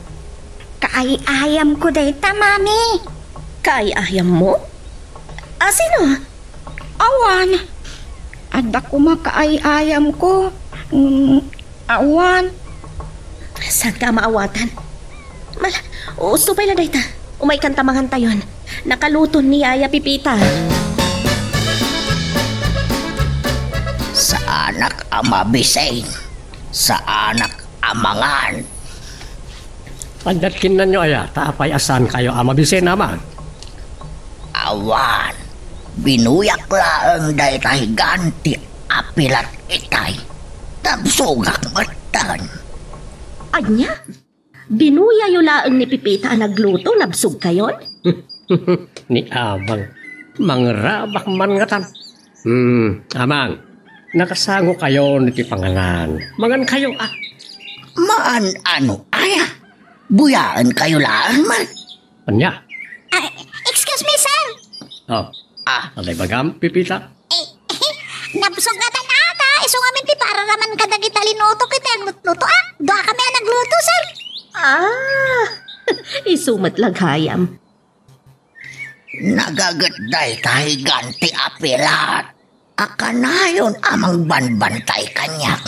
Kaay-ayamko dayta, Mami. Kaay-ayammo? A sino? Awan. Adda koma kaay-ayamko. Mm, awan. Saanka a maawatan? Mala, usto pay la dayta. Umaykanta mangantayon. Nakaluton ni Yaya Pipita. Saanak a mabisin. Saanak a mangan. Pagdat kinnanyo aya, ta apay a saankayo a mabisin, Amang? Awan, binuyak laeng dayta higanti a pilat itay. Nabsogak metten. Ania? Binuyayo laeng ni Pipita a nagluto, nabsogkayon? Ni Amang, mangrabak man ngatan. Hmm, Amang, nakasangokayon iti panganan. Mangankayo, a. Maan-ano aya? Buyaenkayo laeng man. Ania? Ah, excuse me, sir. Oh. Ah. Ano ibagam, Pipita? Eh, nabsog ngatan ata. Isu ngamin ti pararaman kadagita linutok iti agluto, ah. Dua kami a nagluto, sir. Ah, isu met la gayam. Nagaget dayta higanti a pilat a kanayon a mangbanbantay kaniak.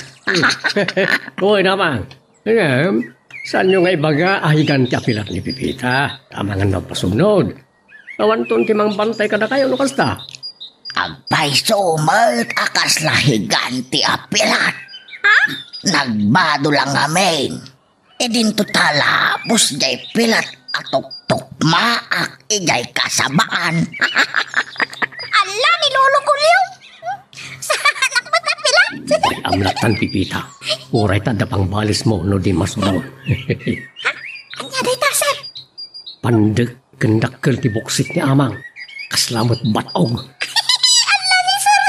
Uy, Amang. Ngem, saanyo nga ibaga a higanti a pilat ni Pepita? Amangan no agpasumnod. Awanton ti mangbantay kadakayo no kasta. Agpayso met a kasla higanti a pilat. Ha? Nagbado lang ngamin. Idinto ta labos jay pilat a tuktukmaak idiay kasabaan. Alla, ni Lolo Kulio. Saanak met a pilat. Ay, amlatan, Pepita. Uray ta adda pangbalismo no di masuron. Ha? Ania dayta, sir? Pandek ken dakkel ti buksit ni Amang. Kasla met bat-og. Alla, ni sir.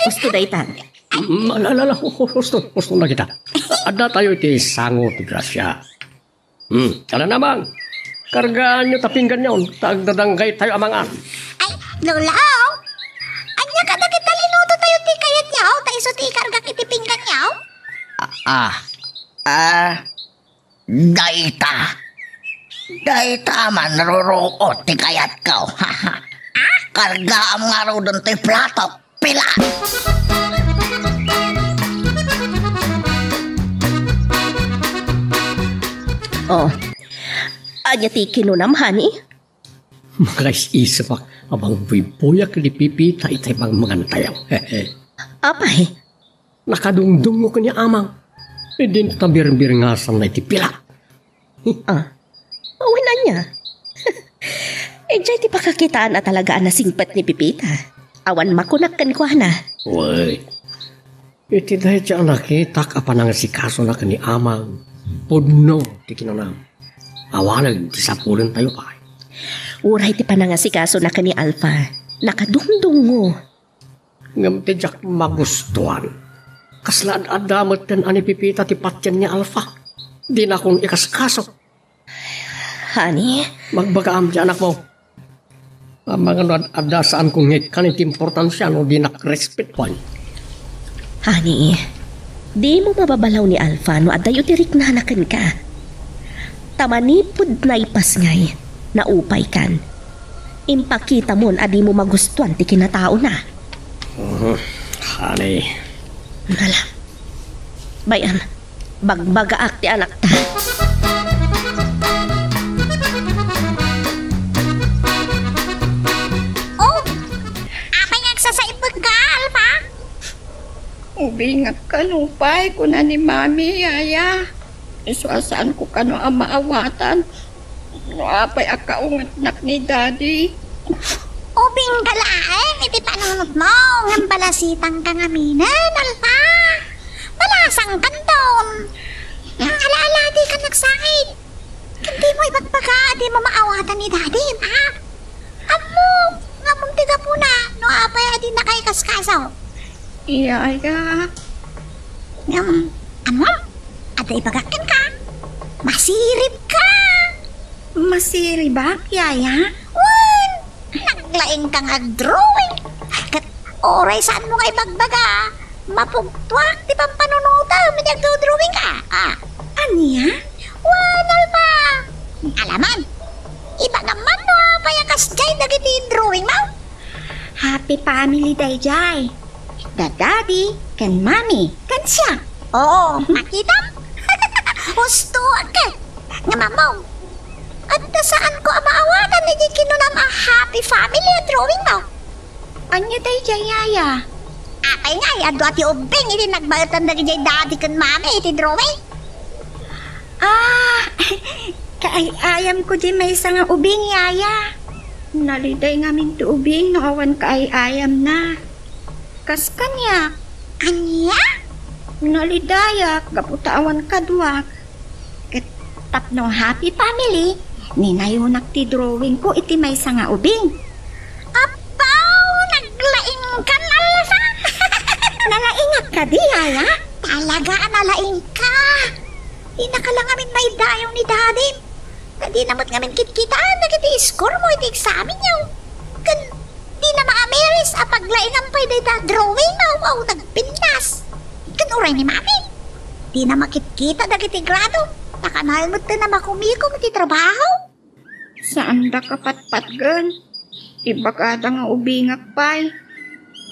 Husto dayta. Mm, ala, ala, ala, hu-, hu-, husto, husto na kita. Adda tayo iti sango ti grasia. Hmm, ala, Amang. Kargaanyo ta pingganyon, ta agdadanggay tayo a mangan. Ay, Lolo, ania kadagita linuto tayo ti kayatyo, ta isu ti ikargak iti pingganyo? Ah, ah, ah, dayta. Dayta man ruruot ti kayatko. Ah? Kargaam ngaruden ti platok. Pila? Oh. Ania ti kinunam, honey? Makaisisipek a mangbuybuyak ni Pepita itay mangmangan tayo. Apay? Nakadungdungngo ken ni Amang. Idinto ta birbirngasanna iti pila. Ah, wen ania? Idiay ti pakakitaan a talaga a nasingpet ni Pepita. Awan makunak kenkuana. Wen, iti dayta a nakitak a panangasikasona ken ni Amang, pudno ti kinunam. Awanen ti sapulentayo pay. Uray ti panangasikasona ken ni Alpha, nakadungdungngo. Ngem ti diak magustuan, kasla ad-adda metten a ni Pepita ti patien ni Alpha. Dinakon ikaskaso. Honey? Magbagaam ti anakmo. Amangan no ad-adda, saanko nga ikkan iti importansia no dinak respetuan. Honey, dimo mababalaw ni Alpha no addayo ti riknana kenka. Ta manipud naipasngay, naupaykan. Impakitamon a dimo magustuan ti kinataona. Mhm. Honey. Ala. Bay-am, bagbagaak ti anakta. Oh, apay nga agsasaipek ka, Alpha? Ubingak kano pay, kuna ni Mami, Yaya. Isu a saanko kano a maawatan no apay a kaungetnak ni Daddy. Ubingka laeng iti panunotmo, ngem balasitanka ngaminen, Alpha. Balasangkanton. Ala-aladikan agsangit. Ket dimo ibagbaga a dimo maawatan ni Daddy, ha? Ammom, nga ammom ti gapuna no apay a dinaka ikaskaso. Yaya. Ngem, ammom, adda ibagak kenka. Masiribka. Masiribak, Yaya? Wen, naglaingka nga agdrawing. Ket uray saanmo nga ibagbaga, mapugtuak ti pampanunotem idi agdrawingka. Ah. Ania? Wen, Alpha. Ala man, ibagam man no apay a kasdiay dagiti drawingmo. Happy family daydiay. Da Daddy, ken Mommy, ken siak. Oo, makitam? Husto, ket. Ngem ammom, adda saanko a maawatan iti kinunam a happy family a drawingmo. Ania daydiay, Yaya? Apay nga, adu ti ubing idi nagbaetan dagiti Daddy ken Mommy iti drawing? Ah, kaay-ayamko di maysa nga ubing, Yaya. Naliday ngamin ti ubing no awan kaay-ayamna. Kas kaniak. Ania? Nalidayak gapu ta awan kaduak. Ket tapno happy family, ninayonak ti drawingko iti maysa nga ubing. Apaw, naglaingkan, Alpha! Nalaingak kadi, Yaya? Talaga a nalaingka. Dinaka la ngamin maidayaw ni Dadim. Ta dina met ngamin kitkitaan dagiti score mo iti examen yo. Ken dina maamiris a paglaingam pay dayta drawing mo a nagpintas. Ken uray ni Mami, dina makitkita dagiti grado. Ta kanayon met a makumikom iti trabaho. Saanda kapatpatgen. Ibagada nga ubingak pay.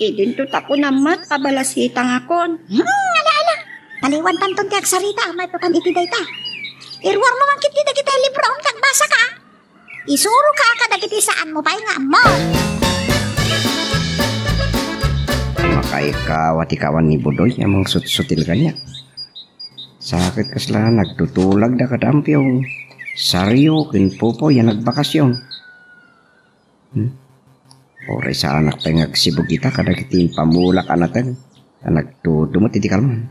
Idinto ta kunam met a balasitangakon. Hmm, ala, ala. Paliwantanton ti agsarita, maipapan iti dayta. Iruarmo man ketdi dagiti libroam ket basaka. Isuroka kadagiti saanmo pay nga ammo. Makaikaw a ti kawan ni Budoy a mangsutsutil kaniak. Sa ket kasla nagtutulagda kada ampiong Sario ken Popoy a nagbakasyon. Hmm? Uray saanak pay nga agsibug ita kadagiti impamulak a nateng a nagtudumet iti kalman.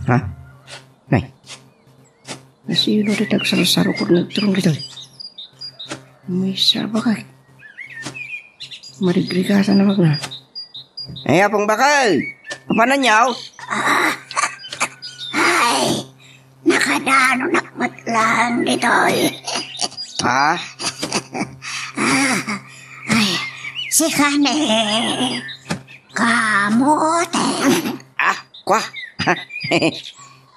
Ha? Nay. Nasino dayta agsarsarukod nga agturong ditoy? Maysa a bakay. Marigrigasan a magna. Ay, Apong Bakay! Apanan yaw? Ay, nakadanonak met laeng ditoy. Ha? Ay, sika ni Kamote. Ah, kwa.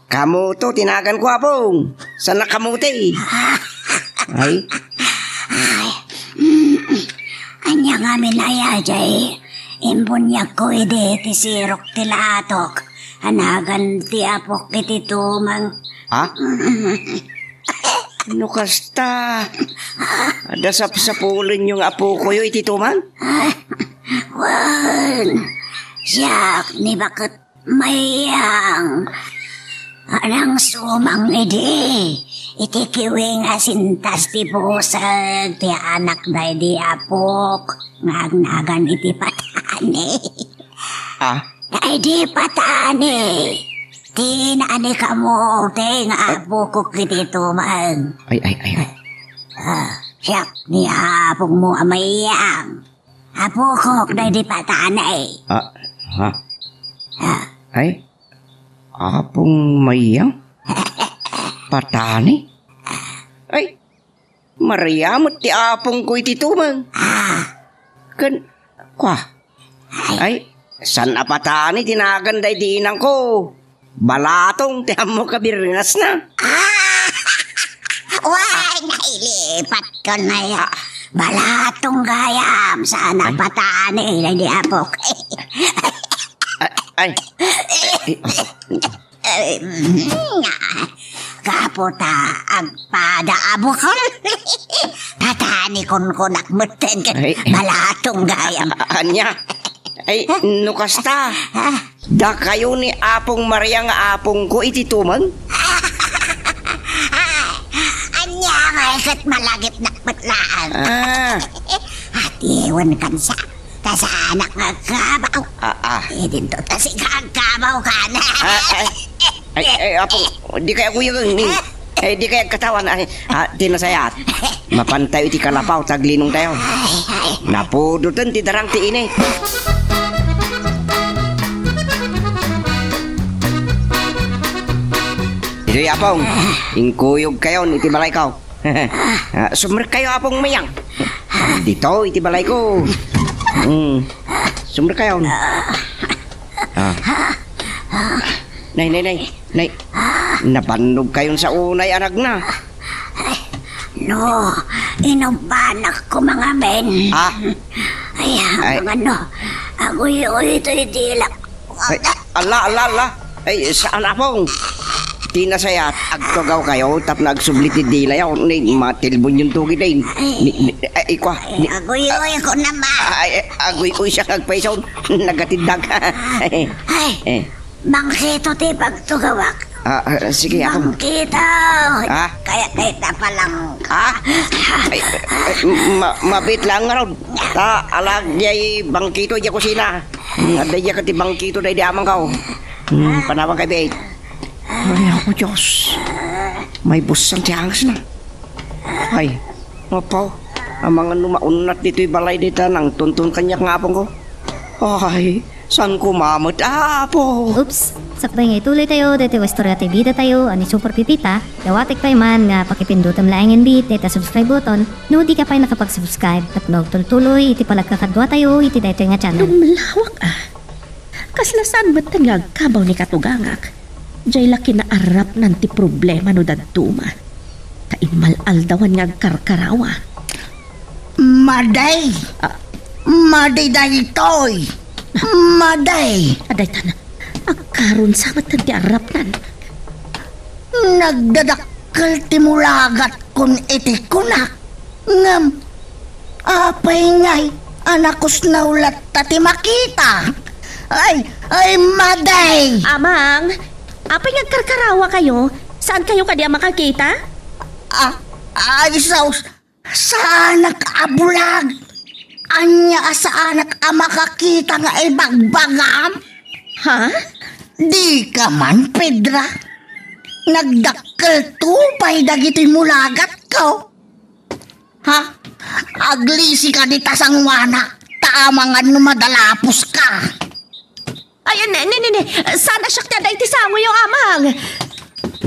Kamote ti naganko, Apong. Saan a kamote? Ay. Ay. Mm. Ania ngamin aya jay imbuniagko idi ti sirok ti latok a nagan ti apok iti tumeng. Ha? No kasta, adda sapsapulenyo nga apokoyo iti tumeng? Wen, siak ni baket Mayang, anang sumang idi iti kiwing a sintas ti buseg ti anak daydi apok nga agnagan iti patani. Ah? Daydi patani, ti naani kamote nga apokok iti tumeng. Ay, ay, ay, ay. Ah, siak ni apongmo a Mayang. Apokok daydi patani. Ah, ha? Ah. Ay, Apong Mayang? Patani? Ay, Maria met ti apongko iti tumeng. Ah. Ken, kwa? Ay. Ay, saan a patani ti nagan daydi inangko? Balatong ti ammok a birngasna. Ah! Way, nailipat ko na ya. Ah. Balatong gayam, saan a patani, daydi apok. Ay, ay. Ay, ay. Ay, mm, gapu ta agpada a bukol. Patani kunkunak metten ket balatong gayam. Ania? Ay, no kasta, dakayo ni Apong Maria nga apongko iti tumeng? Ania ngay ket malagipnak met laeng. Ah. Atiwen kansa, ta saanak nga agkabaw. Ah, ah. Idinto ta sika agkabaw kana. Ah, ay. Ay, ay, Apo, di kay aguyag ni. Ay, di kay agkatawan. Ay, ah, ti nasayaat. Mapantayo iti kalapaw, ta aglinongtayo. Napudoten ti darang ti init. Idiay, Apong, inkuyogkayon iti balayko. Ah, sumrekkayo, Apong Mayang. Ditoy iti balayko. Mm. Sumrekkayon. Ah. Nay, nay, nay, nay. Nabannogkayon sa unay a nagna. No, inubbanak koma ngamin. Ah. Ay, ay. Ngano, aguy-uy toy dilak. Ay, ala, ala, ala. Ay, saan, Apong? Ti nasayaat, agtugawkayo tapno agsubli ti dilayo. Ni, matilbonyon to gid, ay. Ni, ni, ay, ikwa. Ay, ni, aguy-uy ko naman. Ay, ay, aguy-uy siya agpayson. Nagatidag. Ay, eh. Bangkito ti pagtugawak. Ah, ah, sige, Apong. Bangkito. Ah? Kaya, kaya ta palang. Ah? Ay, ay, ma-, mabit lang nga rod. Ta, alag jay bangkito jay kusina. Hmm, adda iya ket ti bangkito daydi amangko. Hmm, panawan kay bait. Ay, Apo Dios. May busan ti angesna. Ay, Apo, amangan no maunnat ditoy balay dita nangtunton kaniak nga apongko. Ay, saan ko mamet, Apo? Oops, sakbay nga ituloy tayo daytoy nga istorya ti bida tayo a ni Super Pipita, dawatek pay man nga pakipindutem laengen bi dayta subscribe button no di ka pay nakapag-subscribe tapno agtultuloy iti palagkakaduatayo iti daytoy nga channel. Dumlawak a. Kasla saan metten nga agkabaw ni katugangak. Jay la kinaarrapnan ti problema no dadduma. Immal-aldawan nga agkarkarawa. Madi! Ah. Madi daytoy! Madi! Adaytan, agkarunsa met ti arrapnan. Nagdadakkel ti mulagatkon iti kunak. Ngem, apay ngay a nakusnaw latta ti makita? Ay, ay, madi! Amang, apay nga agkarkarawa kayo? Saan kayo kadi a makakita? Ah, ay, sus! Saanak a bulag! Ania a saanak a makakita nga ibagbagam? Ha? Dika man, Pedra. Nagdakkel tupay dagitoy mulagatko. Ha? Aglisika dita sangoana, ta amangan no madalaposka. Ay, ne, ne, ne, ne. Saan a siak ti adda iti sangoyo, Amang?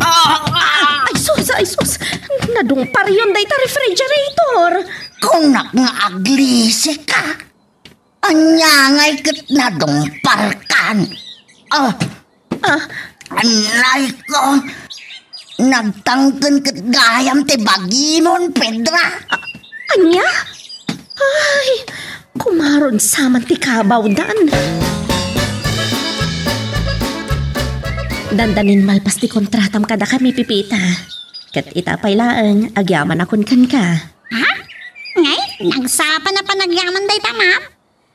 Ah, ah. Ay, sus, ay, sus. Nadungparyon dayta refrigerator. Kunak nga aglisika. Ania ngay ket nadungparkan? Ah, Ah. Anay ko! Nagtangken ket gayam ti bagimon, Pedra! A-, ania? Ay, kumarunsa man ti kabawdan. Dandanin malpas ti kontratam kadakami, Pipita. Ket ita pay laeng, agyamanakon kenka. Ha? Ngay, nagsapa na panagyaman dayta, ma'am?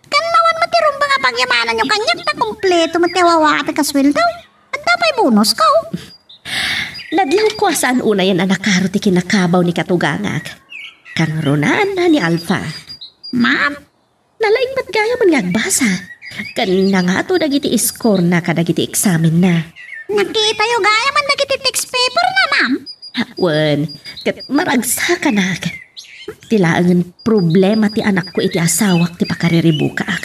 Ken mawan met ti rumbeng a pagyamananyo kaniak ta kompleto met ti awawaak ti kasueldo. Adda pay bonusko. Nadlawko a saan unayen a nakaro ti kinakabaw ni katugangak. Kangrunaan na ni Alpha. Ma'am? Nalaing met gayamen nga agbasa. Ken nangato dagiti score na kadagiti eksamenna. Nakitayo gayamen dagiti text paper na, ma'am? Wen, ket maragsakanak. Ti laengen problema ti anakko iti asawak ti pakariribukak.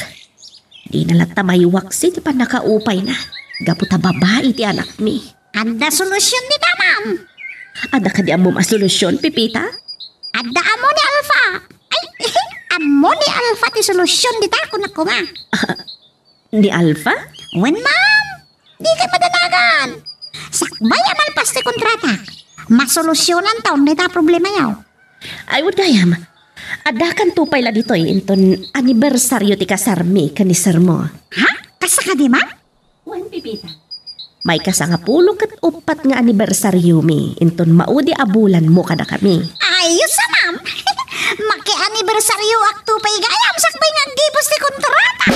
Dina latta maiwaksi ti pannakaupayna gapu ta babai ti anakmi. Adda solusion dita, ma'am. Adda kadi ammom a solusion, Pipita? Adda ammo ni Alpha. Ay, ammo ni Alpha ti solusion dita, kunak koma. Ni Alpha? Wen, ma'am. Dikay madanagan. Sakbay a malpas ti kontrata, masolusionan taon dayta problemayo. Ay, wen gayam. Addakanto pay la ditoy inton anibersario ti kasarmi ken ni sermo. Ha? Kasta kadi, ma'am? Wen, Pipita. Maikasangapulo ket uppat nga anibersariomi inton maudi a bulanmo kadakami. Ayos a, ma'am. Makianibersarioakto pay gayam sakbay nga aggibus ti kontrata.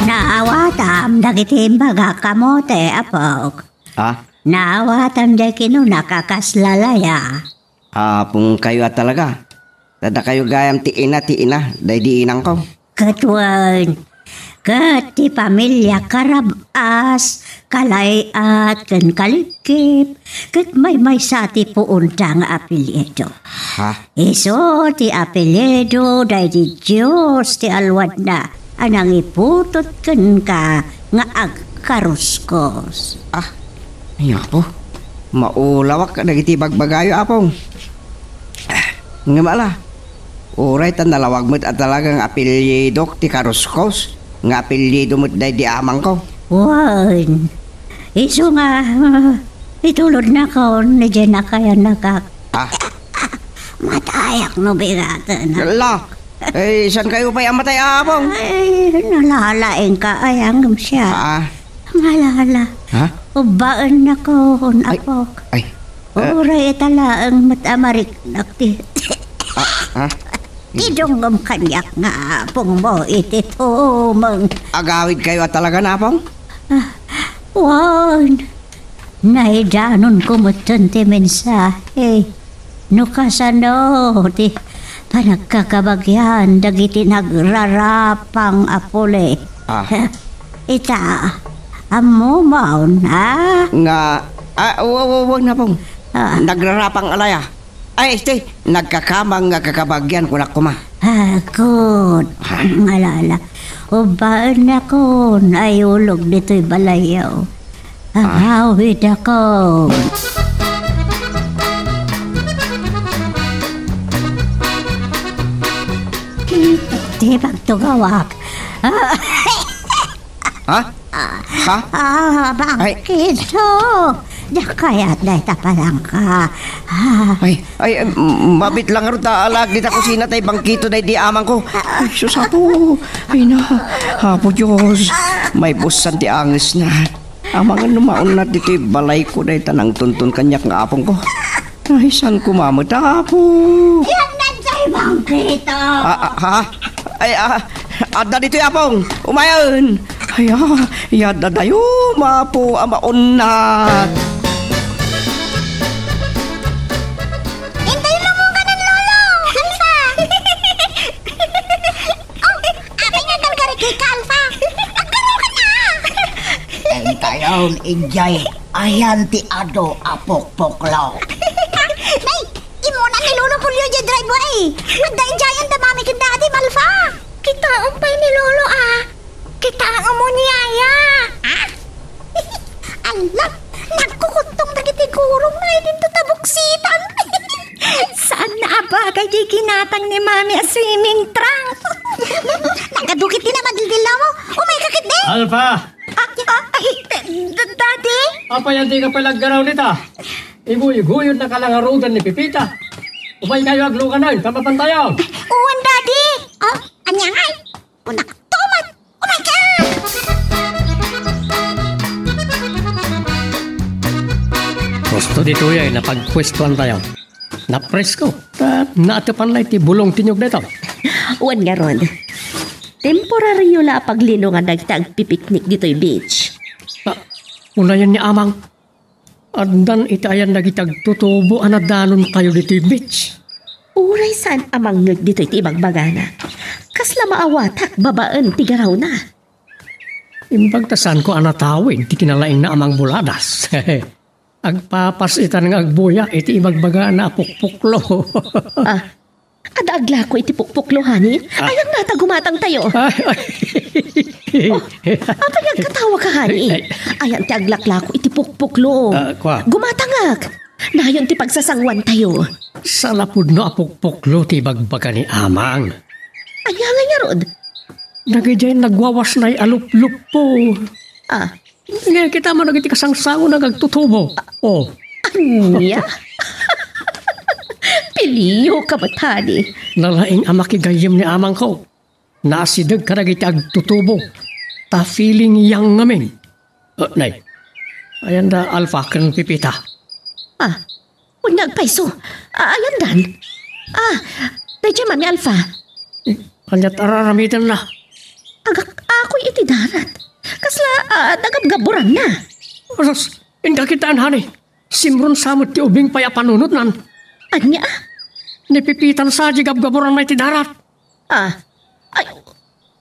Naawatam dagiti imbagak a kamote, apok. Ah? Naawatam diay kinuna a kasla laya. Apongkayo a talaga. Ta dakayo gayam ti ina ti ina daydi inangko. Ket wen, ket ti pamilia karab-as, kalay-at, ken kalikip, ket maymaysa ti puonda nga apelyido. Ha? Isu ti apelyido daydi Dios ti aluadna a nangiputot kenka nga agkaruskos. Ah, ay, Apo, maulawak dagiti bagbagayo, Apong. Ngem ala, uray ta nalawag met a talaga nga apelyidok ti karuskos, nga apelyido met daydi amangko. Wen, isu nga, ah, itulodnakon idiay nakayanakak. Ah. Matayak no bigaten. Ala, eh, saan kayo pa'y amatay, Apong? Ay, nalalaing ka, ay, anggem siya. Ah. Ngalala. Ha? Ubbaennakon, ay, apok. Ay. Eh. Uray ita laeng met a mariknak ti. Ah, ah. Idunngem kaniak nga apongmo iti tumeng. Agawid kayo a talaga, Apong? Ah, wen. Naidanonko metten ti mensahe. No kasano ti panagkakabagian dagiti nagrarapang a puli. Ah. Ita, ammomon, ha? Nga, ah, wa-, wa-, wag na, Pong. Ah. Nagrarapang alaya. Ay, este, nagkakamang nga kakabagian, kunak koma. Ah, good. Ah. Ngalala. Ubbaennakon, ay ulog ditoy balayyo. Ah. Agawidakon. Ti pagtugawak. Ha? Ha? Ah, Ay. Bangkito. Diak kayat dayta palangka. Ah. Ay, ay, em, mabit lang ngarud ta alaag dita kusina tay bangkito daydi amangko. Ay, sus, Apo. Ay na, Apo Dios. Maibussan ti angesna. Amangan no maunnat ditoy balayko dayta nangtunton kaniak nga apongko. Ay, saan ko mamita, Apo? Yan na, Jay, bangkito. Ah, ah, ha? Ay, ah, adda ditoy, Apong. Umayen. Ay, ah, yadda dayo, Apo, a maunnat. Intayon lang mo kanan, Lolo. Alfa. Oh, apay nga gargarikik ka, Alfa? Agdaro ka na! Entayon, idiay, ayan ti adu a pukpuklo. Nay, imuna ni Lolo Julio diay driveway. Adda idiayen da Mami ken Daddy, Alfa. Kitaem pay ni Lolo, a. Kitaem mo ni Yaya. Ah? Ala, nagkukuttong dagiti gurong na idinto ta buksitan. Saan na a bagay diay ginatang ni Mami a swimming trunk? Nagadu ketdi na madildilaw mo. Umayka ketdi. Alfa! Ah, ah, ay, d-, d-, Daddy? Apay a dika pay aggaraw dita? Iguygoyodnaka la ngaruden ni Pepita. Umaykayo agluganen, ta mapantayon. Wen, Daddy. Ah, ania ngay? Kunakto met. Oh my God! Husto ditoy ay napagpuestuantayo. Napresko. Ta naatepan la iti bulong ti niyog dayta. Wen ngarud, temporario la a paglinongan dagiti agpipiknik ditoy beach. Ah, unayen ni Amang. Addan iti ayan dagiti agtutubo a nadanontayo ditoy beach. Uray saan a mangngeg ditoy ti ibagbagana, kasla maawatak babaen ti garawna. Imbag ta saanko a natawid ti kinalaingna a mangbuladas. Agpapas-itan nga agbuya iti ibagbagana a pukpuklo. Ah, adda aglako iti pukpuklo, honey? Ah. Ayan nga ta gumatangtayo. Ay, ay. Oh, apay nga agkatawaka, honey? Ay, ay. Ayan ti aglaklako iti pukpuklo. Ah, kua? Gumatangak. Nayon ti pagsasanguantayo. Saan a pudno a pukpuklo ti ibagbaga ni Amang. Ania ngay ngarud? Dagidiay nagwawasnay a lupluppo. Ah, Nga, kita man dagiti kasangsango nga agtutubo. Oh. Ania? Pilio ka met, honey. Nalaing a makigayyem ni Amangko. Naasideg kadagiti agtutubo. Ta feeling young ngamin. Uh, nay. Ayan da Alfa ken Pepita. Ah, Wen nga agpayso. A-, ayandan? Ah, daydiay Mami Alfa. Eh, ania't araramidenna? Agak-akoy iti darat. Kasla, ah, nagabgaburanna. Asus, inka kitaan, honey. Simron sa met ti ubing pay a panunotnan. Ania? Ni Pepitan sa diay gabgaburanna iti darat. Ah, ay,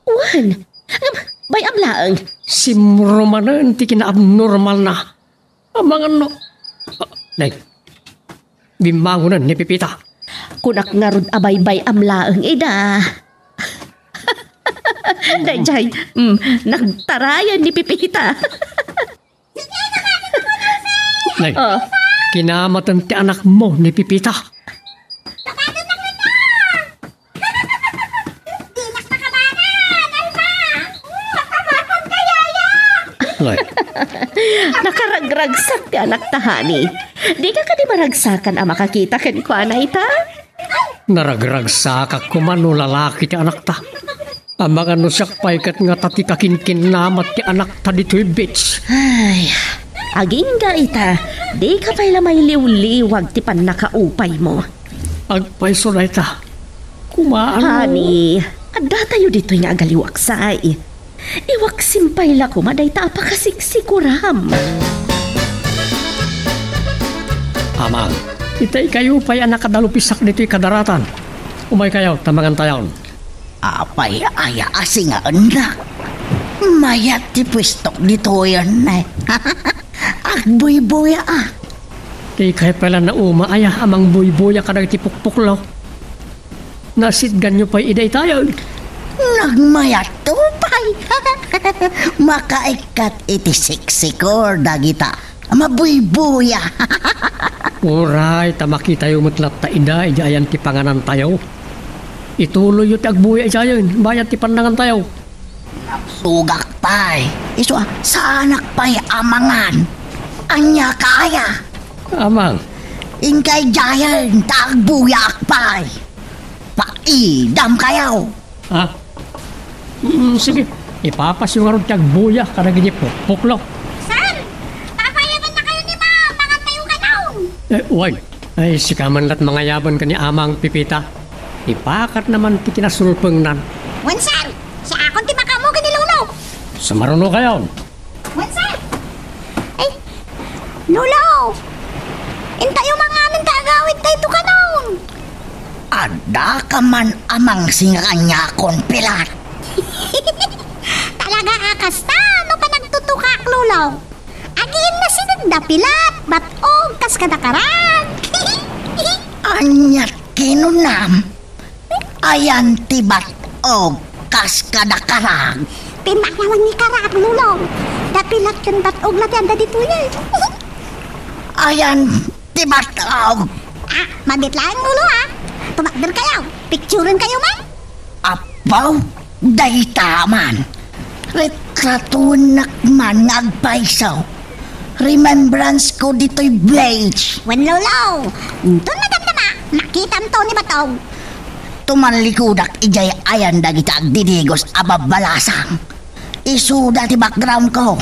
wen. Ngem, bay-am laeng. Simro manen ti kinaabnormalna. Amangan no. Ah, nay, bimmangonen ni Pepita. Kunak ngarud a bay-bay-am laeng ida. Daydiay, mm, nagtarayan ni Pepita. Nay, Oh. kinamaten ti anakmo ni Pepita. Dinak makabangan, Alma! Nakaragragsak ti anakta, honey. Dika kadi maragsakan a makakita kenkuana ita? Naragragsakak koma no lalaki ti anakta. Amangan no siak pay ket ngata ti kakinkinnamat ti anakta ditoy beach. Ay, agingga ita, dika pay la mailiwliwag ti pannakaupaymo. Agpayso dayta. Kumaano? Honey, addatayo ditoy nga agaliwaksay. Iwaksim pay la koma dayta a pakasiksikuram. Amang, itay kayo pay a nakadalupisak ditoy kadaratan. Umaykayo, ta mangantayon. Apay aya a singaennak? Mayat ti puestok ditoyen. Agbuybuyaak. Dikay pay la nauma aya a mangbuybuya kadagiti pukpuklo? Nasitganyo pay ida itayen? Nagmayatto pay. Makaikkat iti siksikur dagita a mabuybuya. Uray, ta makitayo met latta ida idiay ayan ti panganantayo. Ituloyyo ti agbuya idiayen, bayat ti pannangantayo. Napsugak Ay, isu a, saanak pay a mangan. Ania ka aya? Amang. Inkay jayen ta agbuyaak pay. Paidam kayo. Ah? Mm, sige. Ipapasyo ngarud ti agbuya kadagiti pukpuklo. Sir! Papayagan na kayo ni Ma'am! Mangan tayo kanon! Eh, wen. Ay, sika man lat mangayaban ken ni Amang Pipita. Ipakat naman ti kinasulpengnan. Wen, sir! Siakon ti makaammo ken ni Lolo! Sumaruno kayon! Wen, sir! Ay, Lolo! Intayo manganon ta agawid tayo kanon! Adda ka man a mangsinga kaniakon, Pilat? Talaga a kasta no panagtutukak, Lolo. Agiinnasideg da Pilat, bat-og kas kada karag. Aniat kinunam? Ayan ti bat-og kas kada karag. Pinakawan ni karag, Lolo. Da Pilat ken bat-og la ti adda ditoy, eh. Ayan ti bat-og. Ah, mabit laeng, Lolo, ah. Tumakder kayo. Picturen kayo man. Apaw, dayta man. Retratuennak man nga agpayso. Remembrance ko ditoy village. Wen, Lolo. Inton madamdama, makitam to ni Batog. Tumanlikudak idiay ayan dagiti agdidigos a babbalasang. Isuda ti background ko.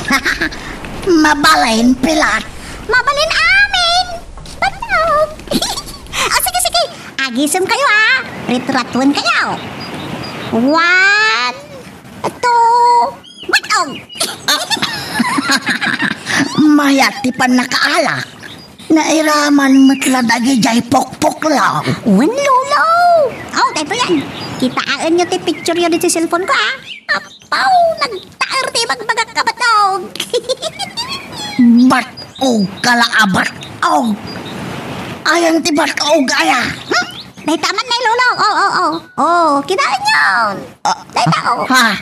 Mabalin, Pilat. Mabalin amin. Batog. O, sige, sige. Agisem kayo, ah. Retratuan kayo. One, two, batog. Mayat ti pannakaala. Nairaman met la dagidiay pukpuklo. Wen, Lolo. Oh, daytoy yan. Kitaenyo ti picture yo ditoy cellphone ko, ah. Apaw, nagtaer ti ibagbagak a batog. Bat-og ka la a bat-og. Ayan ti bat-og aya. Hmm? Dayta man ni Lolo. Oh, oh, oh. Oh, kitaenyo. Ah, dayta, oh. Ha?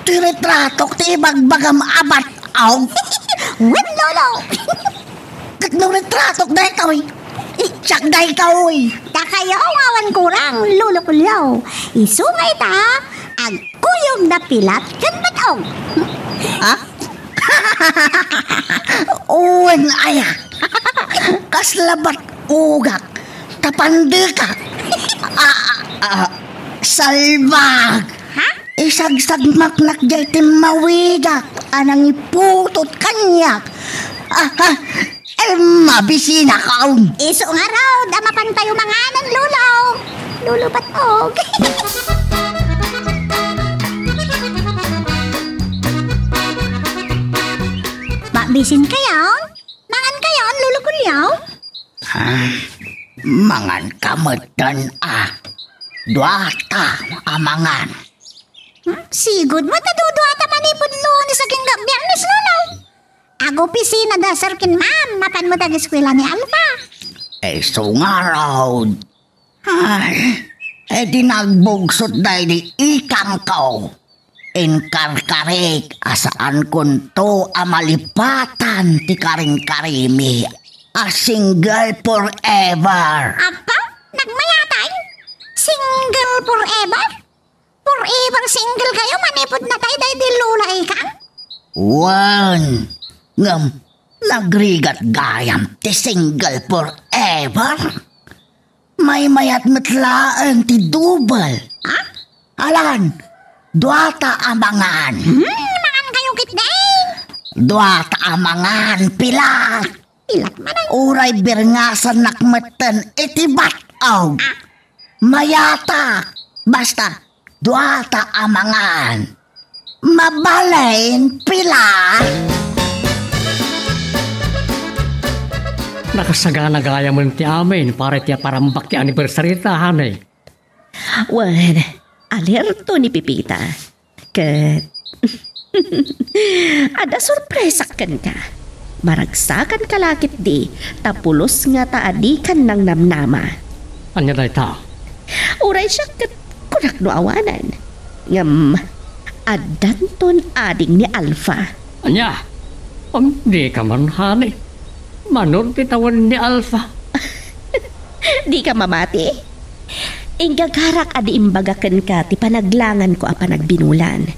Ti retratok ti ibagbagam a bat-og? Wen, Lolo. Ket no retratok daytoy, siak daytoy. Dakayo nga awan kurang, Lolo Kulyaw. Isu nga ita, agkuyog da Pilat ken bat-og. Ha? Wen aya. Kasla bat-ogak. Tapandeka. Ah, ah, salbag. Ha? Isagsagmaknak diay timmawigak a nangiputot kaniak. Ah, ah, eh, mabisinakon. Isu ngarud a mapantayo manganon, Lolo. Lolo Batog. Mabisin kayo? Mangan kayon, Lolo Kulyaw? Ah, mangan ka metten, ah. Duata a mangan. Hmm, sigud met a duduata manipud Lunes agingga Biyernes, Lolo. Agopisina da Sir ken Ma'am, mapan met ageskuela ni Alpha. Isu ngarud. Ay, e di nagbugsot daydi ikangko. Inkarkarik a saankonto a malipatan ti karinkarimi a single forever. Apa? Nagmayatay? Single forever? Forever single kayo manipud natay daydi Lola Ikang? Wen, ngem nagrigat gayam ti single forever? Maymayat met laeng ti double. Ha? Alan, duata a mangan. Hmm, mangan kayo ketdi. Duata a mangan, Pilat. Pilat man ang Uray birngasannak metten iti bat-og. Ah. Mayatak. Basta, duata a mangan. Mabalin, Pilat. Nakasagana gayamen ti amin para iti aparambak ti anniversary ta, honey. Wen, alerto ni Pipita. Ket, adda sorpresak kenka. Maragsakanka la ketdi, ta pulos ngata a dikan nangnamnama. Ania dayta? Uray siak ket kunak no awanen. Ngem, addanton ading ni Alpha. Ania? Am, dika man, honey. Mano ti tawen ni Alpha? Dika mamati? Inggagarak a di imbaga kenka ti panaglanganko a panagbinulan.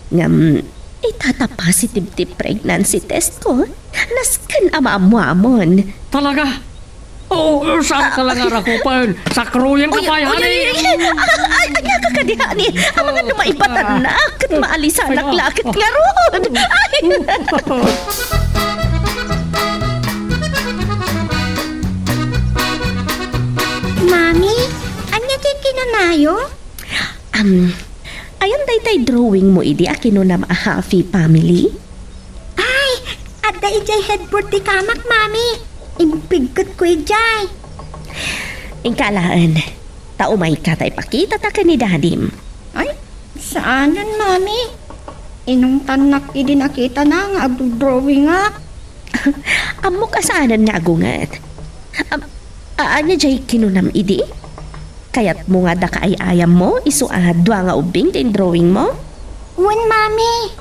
Ngem, ita ta positive ti pregnancy test ko, nasken a maammoamon. Talaga? Oo, saan ka lang arakupen? Sakruyan ka pay, honey. Ay, ay, ay, ay, ay, ania ka kadi, honey? Amangan no maipatannak, ket maalisanak la ket ngarud. Ay. Mami, ania ti kinanayo? Am, ayan daytay drawing mo idi a kinunam a happy family? Ay, adda idiay headboard ti kamak, Mami. Impigket ko idiay. Inka alaen, ta umayka ta ipakitata ken ni Dadim. Ay, saanen, Mami. Inungtannak idi nakitana nga agdrawingak. Ammok a saanen nga agunget. Am, a-, ania jay kinunam idi? Kayatmo nga adda kaay-ayammo isu a dua nga ubbing ti indrawing mo? Wen, Mami.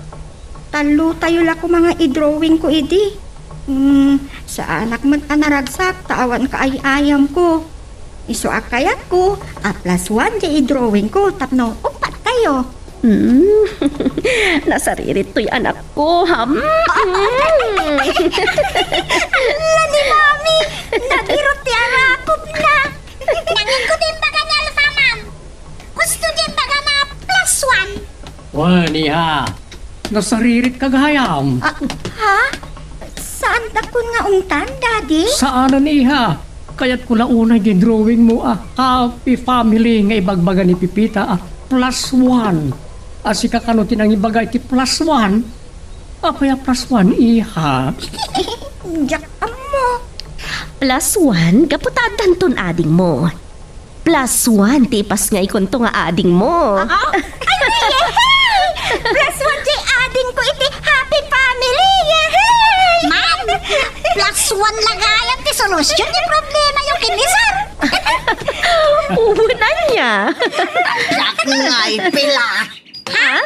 Tallotayo la koma nga idrawing ko idi. Hmm, saanak met a naragsak ta awan kaay-ayamko. Isu a kayatko a plus one ti idrawing ko tapno upat kayo. Hmm. Nasaririt toy anakko, ha? Hmm. Ala ni Mami! Nagirot ti arakupna! Nangin ko ti imbaga ni Alfa, ma'am. Gusto ti imbaga na plus one. Wen, iha. Nasaririt ka gayam. Ah, ha? Saan dakon nga ungtan, Daddy? Saanen, iha. Kayatko la unay ti drawing mo a happy family nga ibagbaga ni Pipita a plus one. A, sika kano ti nangibaga iti plus one? Apay a plus one, iha? Diak ammo. Plus one, gapu ta addanton adingmo. Plus one ti ipasngaykonto nga adingmo. Ah? Ay, yehey! Plus one ti adingko iti happy family, yehey! Ma'am, plus one la gayam ti solution ti problemayo ken ni sir. Wen, ania? Diak ngay pila. Ha?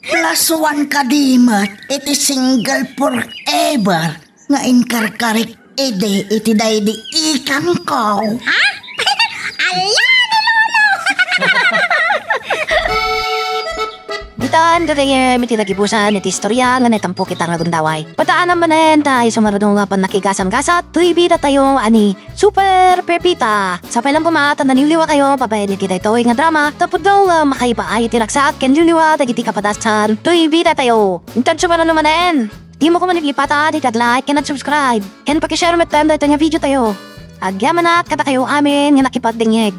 Plus one kadi met iti single forever nga inkarkarik idi iti daydi ikangko. Ha? Ala ni Lolo! Ditan, gagayyem, iti nagibusan iti istorya nga naitampok ita nga gundaway. Pataanam manen ta isu ngarud nga pannakigasam-gasat, toy bidatayo a ni Super Pepita. Sapay lang koma ta naliwliwa kayo babaen iti daytoy nga drama, tapno nga makaipaay iti ragsak ken liwliwa dagiti kapadasan, toy bidatayo. Intan sumaruno manen. Dimo koma ipata ti ag-like ken ag-subscribe. Ken paki-share metten daytoy nga video tayo. Agyamanak kadakayo amin nga nakipagdengngeg.